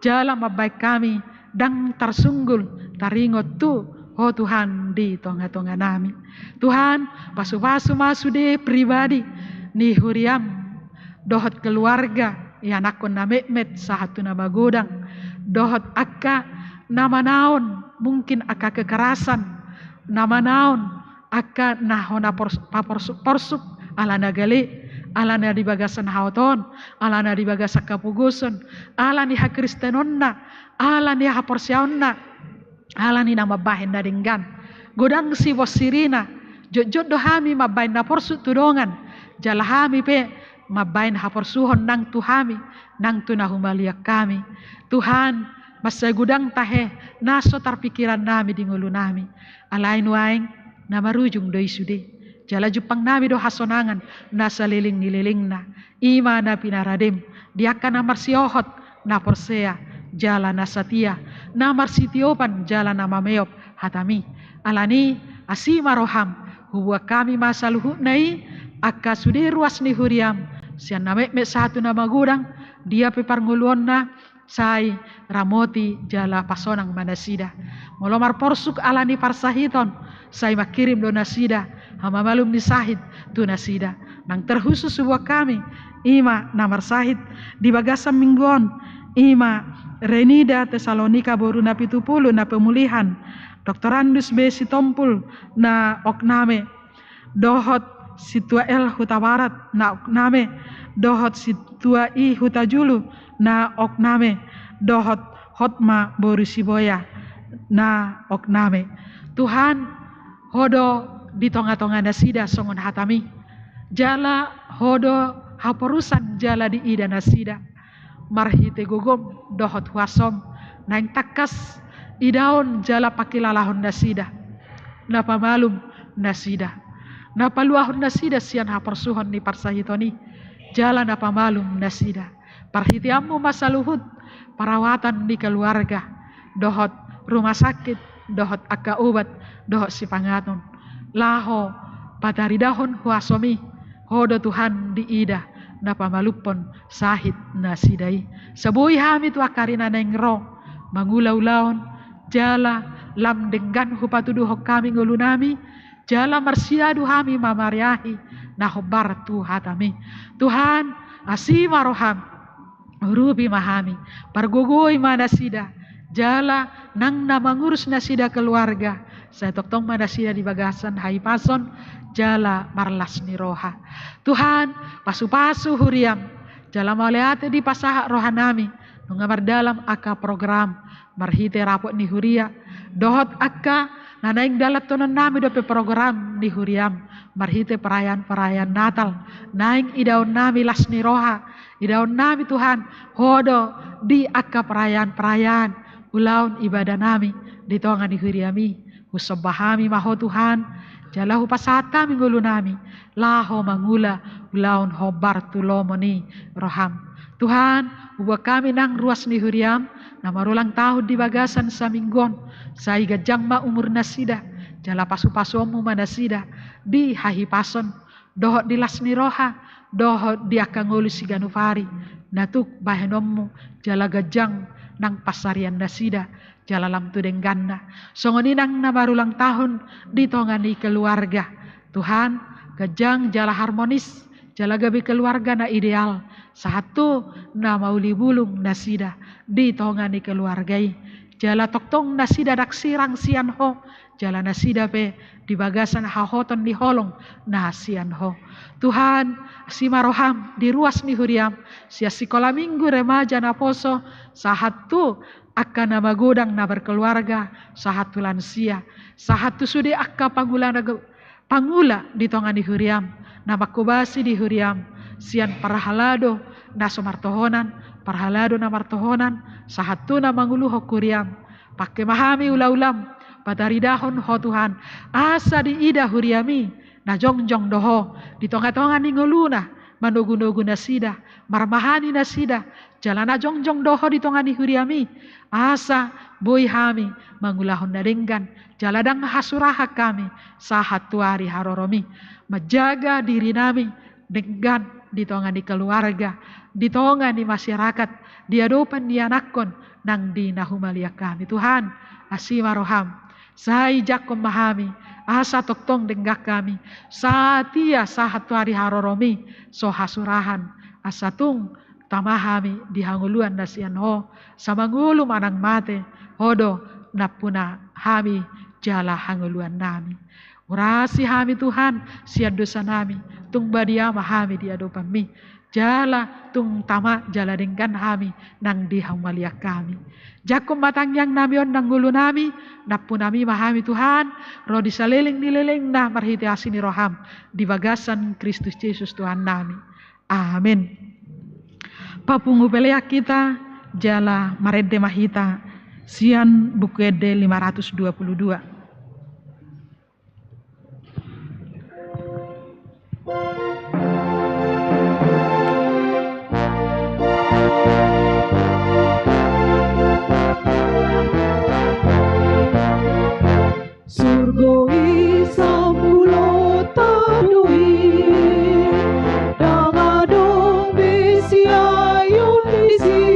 jala mambahen hami ndang tarsunggul taringot tu Ho Tuhan di tongatonganami. Tuhan, pasupasu ma sude pribadi ni huriam, dohot keluarga, ianakhon na metmet sahat tu na magodang, dohot angka na manaon mungkin angka kekerasan, na manaon angka na hona pors-, paporsuk-porsuk, ala na gale, ala na di bagasan haotoon, ala na di bagasan hapogoson, ala ni hakristenonna, ala ni haporseaonna, ala ni na mambahen na denggan. Godang sibonsirina, jotjot do hami mambahen na porsuk tu dongan, jala hami pe mambahen haporsuhon nang tu hami, nang tu na humaliang hami. Tuhan, mansai godang tahe na so tarpingkirannami di ngolunami. Alai nuaeng na marujung do i sude. Jala jumpangnami do hasonangan na saleleng ni lelengna. I ma na pinaradem di angka na marsiohot, na porsea, jala na satia, na marsitiopan, jala na mameop hatami. Alani, asi ma roham, hubuat hami ma saluhutna i, angka sude ruas ni huriam, sian na metmet sahat tu na magodang, dia pe parngoluonna, sai ramoti jala pasonang ma nasida. Molo marporsuk ala ni parsahiton, sai mangkirim do nasida hamamalum ni sahit tu nasida. Nang terkhusus hubuat hami, i ma na marsahit di bagasan minggu on, i ma Renida Tesalonika boru na pitupulu na pemulihan, Doktorandus B Sitompul na okname, dohot Sintua L Hutabarat na okname, dohot Sintua I Hutajulu na okname, dohot Hotma boru Siboya na okname. Tuhan, Ho do di tongatonga nasida songon hatami. Jala Ho do haporusan jala diida nasida. Marhite gogom dohot huasom, naeng tangkas idaon jala pangkilalahon nasida, na pamalum nasida, na paluahon nasida sian haporsuhon ni parsahiton i, jala na pamalum nasida. Parhiteanmu ma saluhut parawatan ni keluarga, dohot rumah sakit, dohot angka obat, dohot sipanganon. Laho pataridahon huasomi, Ho do Tuhan diida na pamalumhon sahit nasida i. Sai boi hami tu angka ari na naeng ro mangula ulaon, jala lam denggan hupatuduhon hami ngolunami, jala marsiadu hami mamariahi na hombar tu hatami. Tuhan, asi ma roham, urupi ma hami, pargogoi ma nasida, jala nang na mangurus nasida keluarga, sai tongtong ma nasida di bagasan hahipason jala marlas ni roha. Tuhan, pasupasu huriam, jala mauliate dipasahat rohanami, nunga mardalan angka program marhite rapot ni huria, dohot angka na naeng dalanhononnami dope program ni huriam marhite perayaan-perayaan Natal, naeng idaonnami las ni roha, idaonnami Tuhan, Ho do di angka perayaan-perayaan, ulaon ibadanami di tonga ni huriami. Husomba hami ma Ho Tuhan, jala hupasahat hami ngolunami, laho mangula ulaon hombar tu lomo ni roham. Tuhan, hubuat hami nang ruas ni huriam, na marulang tahun di bagasan saminggu on, sai ganjang ma umur nasida, jala pasupasuonmu ma nasida, di hahipason, dohot di las ni roha, dohot di angka ngolu siganup ari, na tuk bahenonmu, jala ganjang nang pansarian nasida, jala lam tu dengganna. Songon i nang na marulang tahun di tonga ni keluarga. Tuhan, ganjang jala harmonis, jala gabe keluarga na ideal, sahat tu na mauli bulung nasida di tonga ni keluarga i. Jala tongtong nasida ndang sirang sian Ho, jala nasida pe di bagasan hahoton ni holong na sian Ho. Tuhan, asi ma roham di ruas ni huriam, sian sikola minggu remaja naposo, sahat tu angka na magodang na berkeluarga, sahat tu lansia, sahat tu sude angka pangula na ge-, pangula di tonga ni huriam, na manghobasi di huriam, sian parhalado na so martohonan, parhalado na martohonan, sahat tu na manguluhon huriam. Pangke ma hami ula-ulam, pataridahon Ho Tuhan, asa diida huriami, na jongjong do Ho di tonga-tonga ni ngoluna, manogu-nogu nasida, marmahani nasida, jala na jongjong do Ho di tonga ni huriami, asa boi hami mangulahon na denggan, jala ndang hasurahan hami sahat tu ari haroromi. Manjaga dirinami denggan di tonga ni keluarga, di tonga ni masyarakat, di adopan ni anakkon nang di na humaliang hami. Tuhan, asi ma roham, sai jangkon ma hami, asa tongtong denggan hami, satia sahat tu ari haroromi, so hasurahan, asa tung tama hami di hangoluan na sian Ho, asa mangolu manang mate, Ho do nampuna hami jala hangoluannami. Urasi hami Tuhan, sian dosanami, tung badia ma hami di adopanmi. Jala tung tama jala denggan hami nang di humaliang hami. Jangkon ma tangiangnami on nang ngolunami, nampunami ma hami Tuhan, ro di saleleng ni lelengna marhite asi ni roham, di bagasan Kristus Jesus Tuhannami. Amen. Papungu pelean hita, jala marende ma hita, sian Buku Ende lima ratus dua puluh dua. Surgo i sambulotta do i, ndang adong be siayon disi,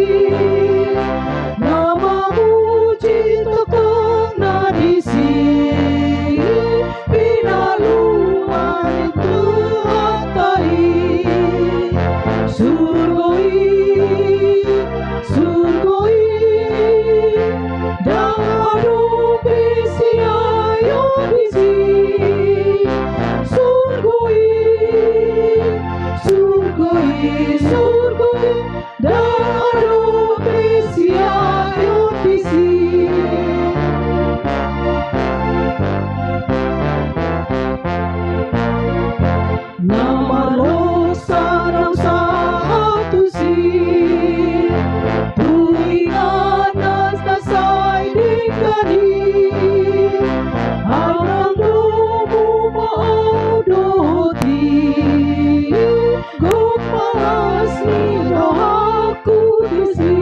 na mamuji tongtong na disi, pinaluan ni Tuhanta i. Surgo i, surgo i, ndang adong be siayon disi. Surgo i, surgo i, surgo i, ndang adong be siayon disi. Na marlosa naung sahat tusi, tu inganan na sai denggan i, amang domu ma au dohot i, gok ma las ni rohangku tusi.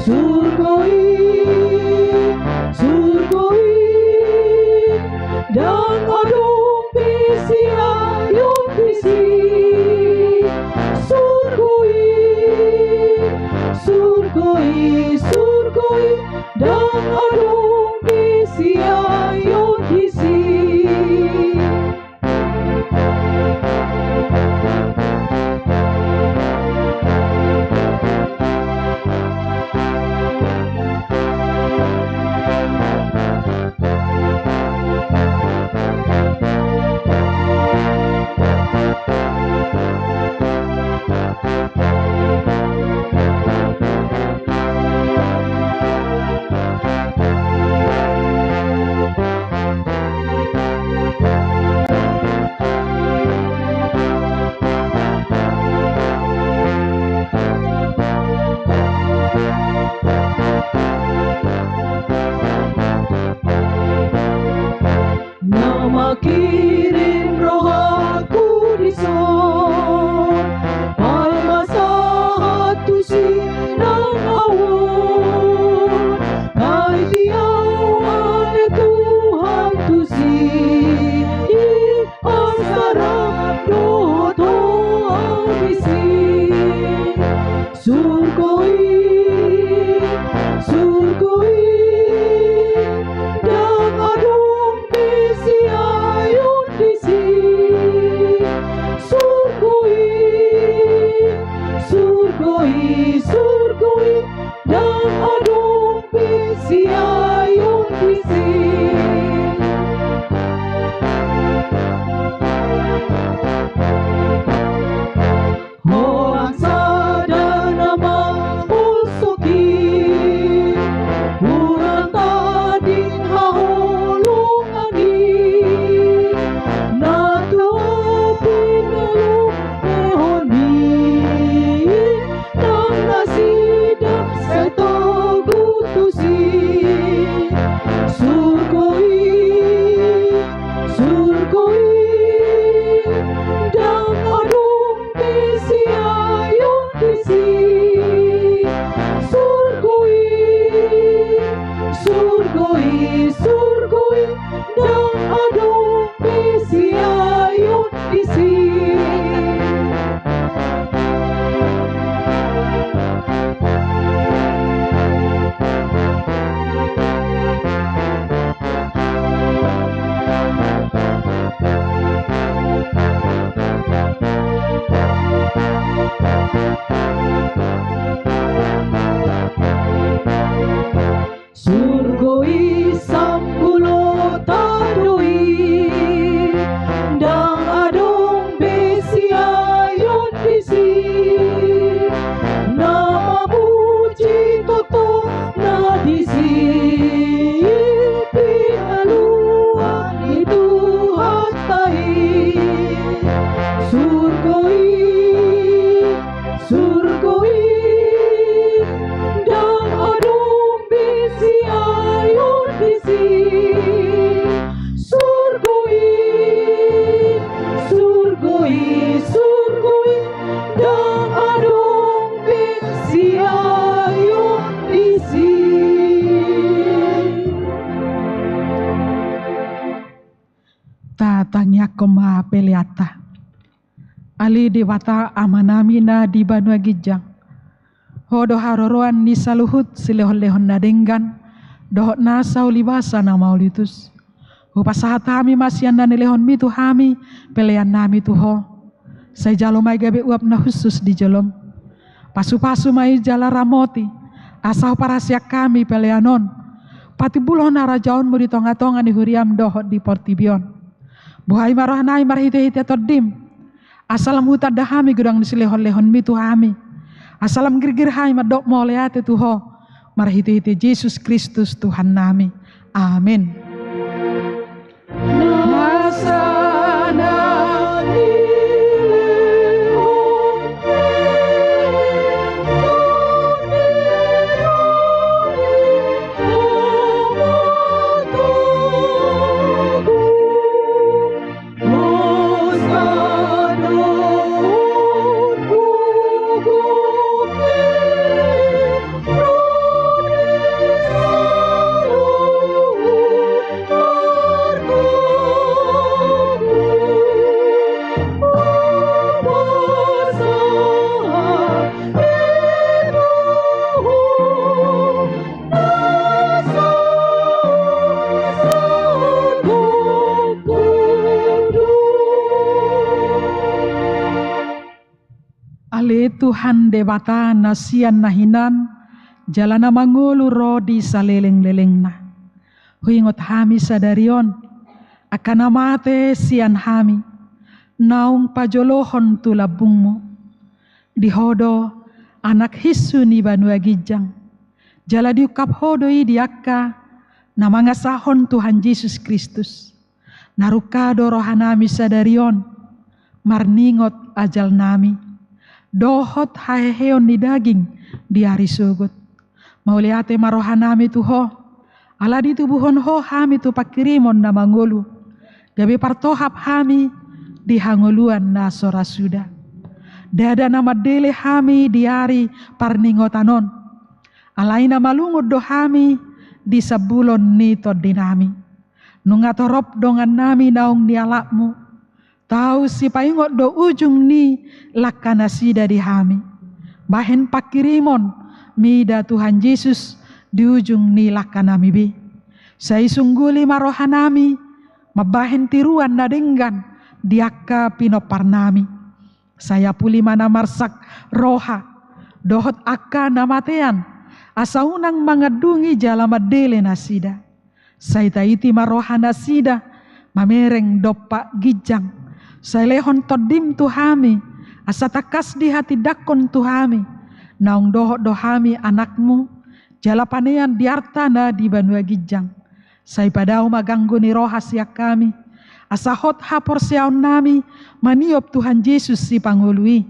Surgo i, surgo i, ndang adong be siayon disi. Surgo i, surgo i, surgo i, ndang adong be siayon disi. Na mangkirim rohangku dison, paima sahat tusi nang ahu on, na diahu ale Tuhan tusi, asa rap dohot Ho ahu disi. Surgo i, surgo i, ndang adong be siayon Surgo i ndang adong be siayon disi. Surgo i sambulo tado i, ndang adong be siayon disi. Na mamuji tongtong na disi, pinaluan ni Tuhanta i. Surgo i, surgo i, ndang adong be siayon disi. Surgo i, surgo i, surgo i, ndang adong be siayon disi. Tatangiangkon ma peleanta. Ale Debata Amanami na di banua ginjang, Ho do haroroan ni saluhut silehonlehon na denggan dohot nasa ulibasa na mauliutus. Hupasahat hami ma sian na nilehonmi tu hami peleannami tu Ho. Sai jalo ma i gabe uap na hushus di jolom. Pasupasu ma i jala ramoti, asa huparhaseang hami pelean on patimbulhon harajaonmu di tongatonga ni huriam dohot di portibi on. Buhai ma rohanami marhitehite Tondim, asa lam hutanda hami godang ni silehonlehonmi tu hami, asa lam girgir hami mandok mauliate tu Ho marhitehite Jesus Kristus Tuhannami. Amen. Ale Tuhan Debata na sian na hinan jala na mangolu ro di salelenglelengna. Huingot hami sadari on angka na mate sian hami, naung pajolohon tu lambungmu. Di Ho do anak hinsu ni banua ginjang, jala diungkap Ho do i di angka na mangasahon Tuhan Jesus Kristus. Na rungka do rohanami sadari on marningot ajalnami dohot haheheon ni daging di ari sogot. Mauliate ma rohanami tu Ho ala ditubuhon Ho hami tu pangkirimon na mangolu, gabe partohap hami di hangoluan na so ra suda. Ndada na mandele hami di ari parningotan on, alai na malungun do hami di sambulon ni tondinami. Nunga torop dongannami naung nialapmu, tau sipaingot do ujung ni langkanasida di hami. Bahen pangkirimon mida Tuhan Jesus di ujung ni langkanami be. Sai sungguli ma rohanami mambahen tiruan na denggan di angka pinomparnami. Sai apuli ma na marsak roha dohot angka na matean, asa unang mangandungi jala mandele nasida. Sai taiti ma rohanasida mamereng dompak ginjang. Sai lehon Tondim tu hami, asa tangkas dihatindangkon tu hami, naung dohot do hami anakmu jala panean di arta na di banua ginjang. Sai padao ma ganggu ni roha sian hami, asa hot haporseaonnami maniop Tuhan Jesus Sipangolu i,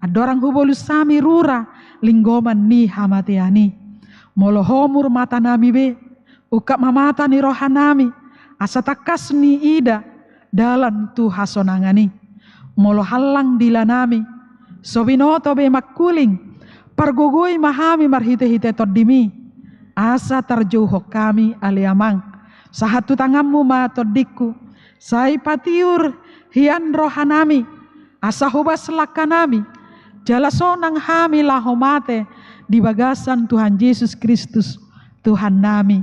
andorang hubolus hami rura linggoman ni hamatean i. Molo homur matanami be, ungkap ma mata ni rohanami, asa tangkas niida dalan tu hasonangan i. Molo hallang dilanami, so binoto be mangkuling, pargogoi ma hami marhitehite Tondim i, Asa tarjouhon hami ale Amang, sahat tu tanganmu ma tondingku, sai patiur hian rohanami, asa hobas langkanami, jala sonang hami laho mate di bagasan Tuhan Jesus Kristus, Tuhannami.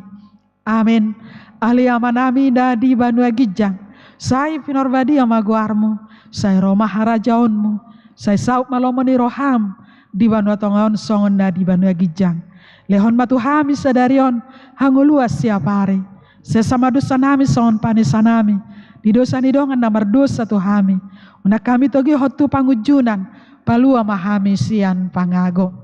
Amen. Ale Amanami na di banua ginjang, sai pinarbadia ma goarmu, sai ro ma harajaonmu, sai saut ma lomo ni roham di banua tonga on songon na di banua ginjang. Lehon ma tu hami sadari on hangoluan siapari. Sesa ma dosanami songon panesanami di dosa ni dongan na mardosa tu hami. Unang hami togihon tu pangunjunan, palua ma hami sian pangago.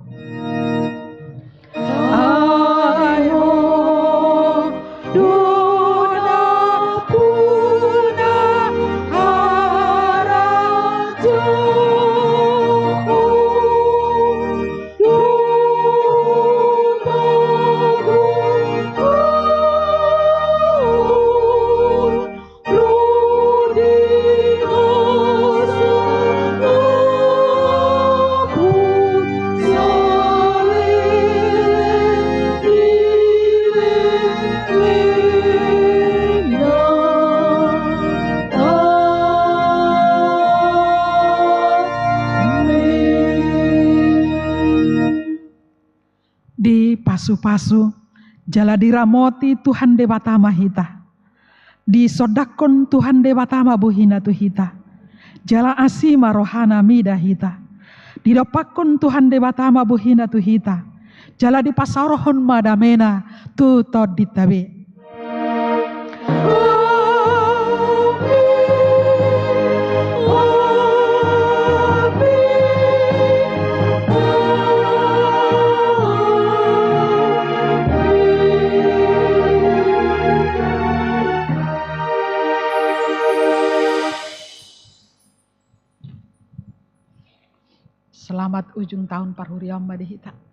Ai Ho do nampuna harajaonmu, do pangulahon Dipasupasu jala diramoti Tuhan Debata ma hita. Disondangkon Tuhan Debata ma bohina tu hita, jala asi ma rohana mida hita. Didompakkon Tuhan Debata ma bohina tu hita, jala dipasaorhon ma damena tu tondinta be. Selamat ujung tahun parhuriaon ma di hita.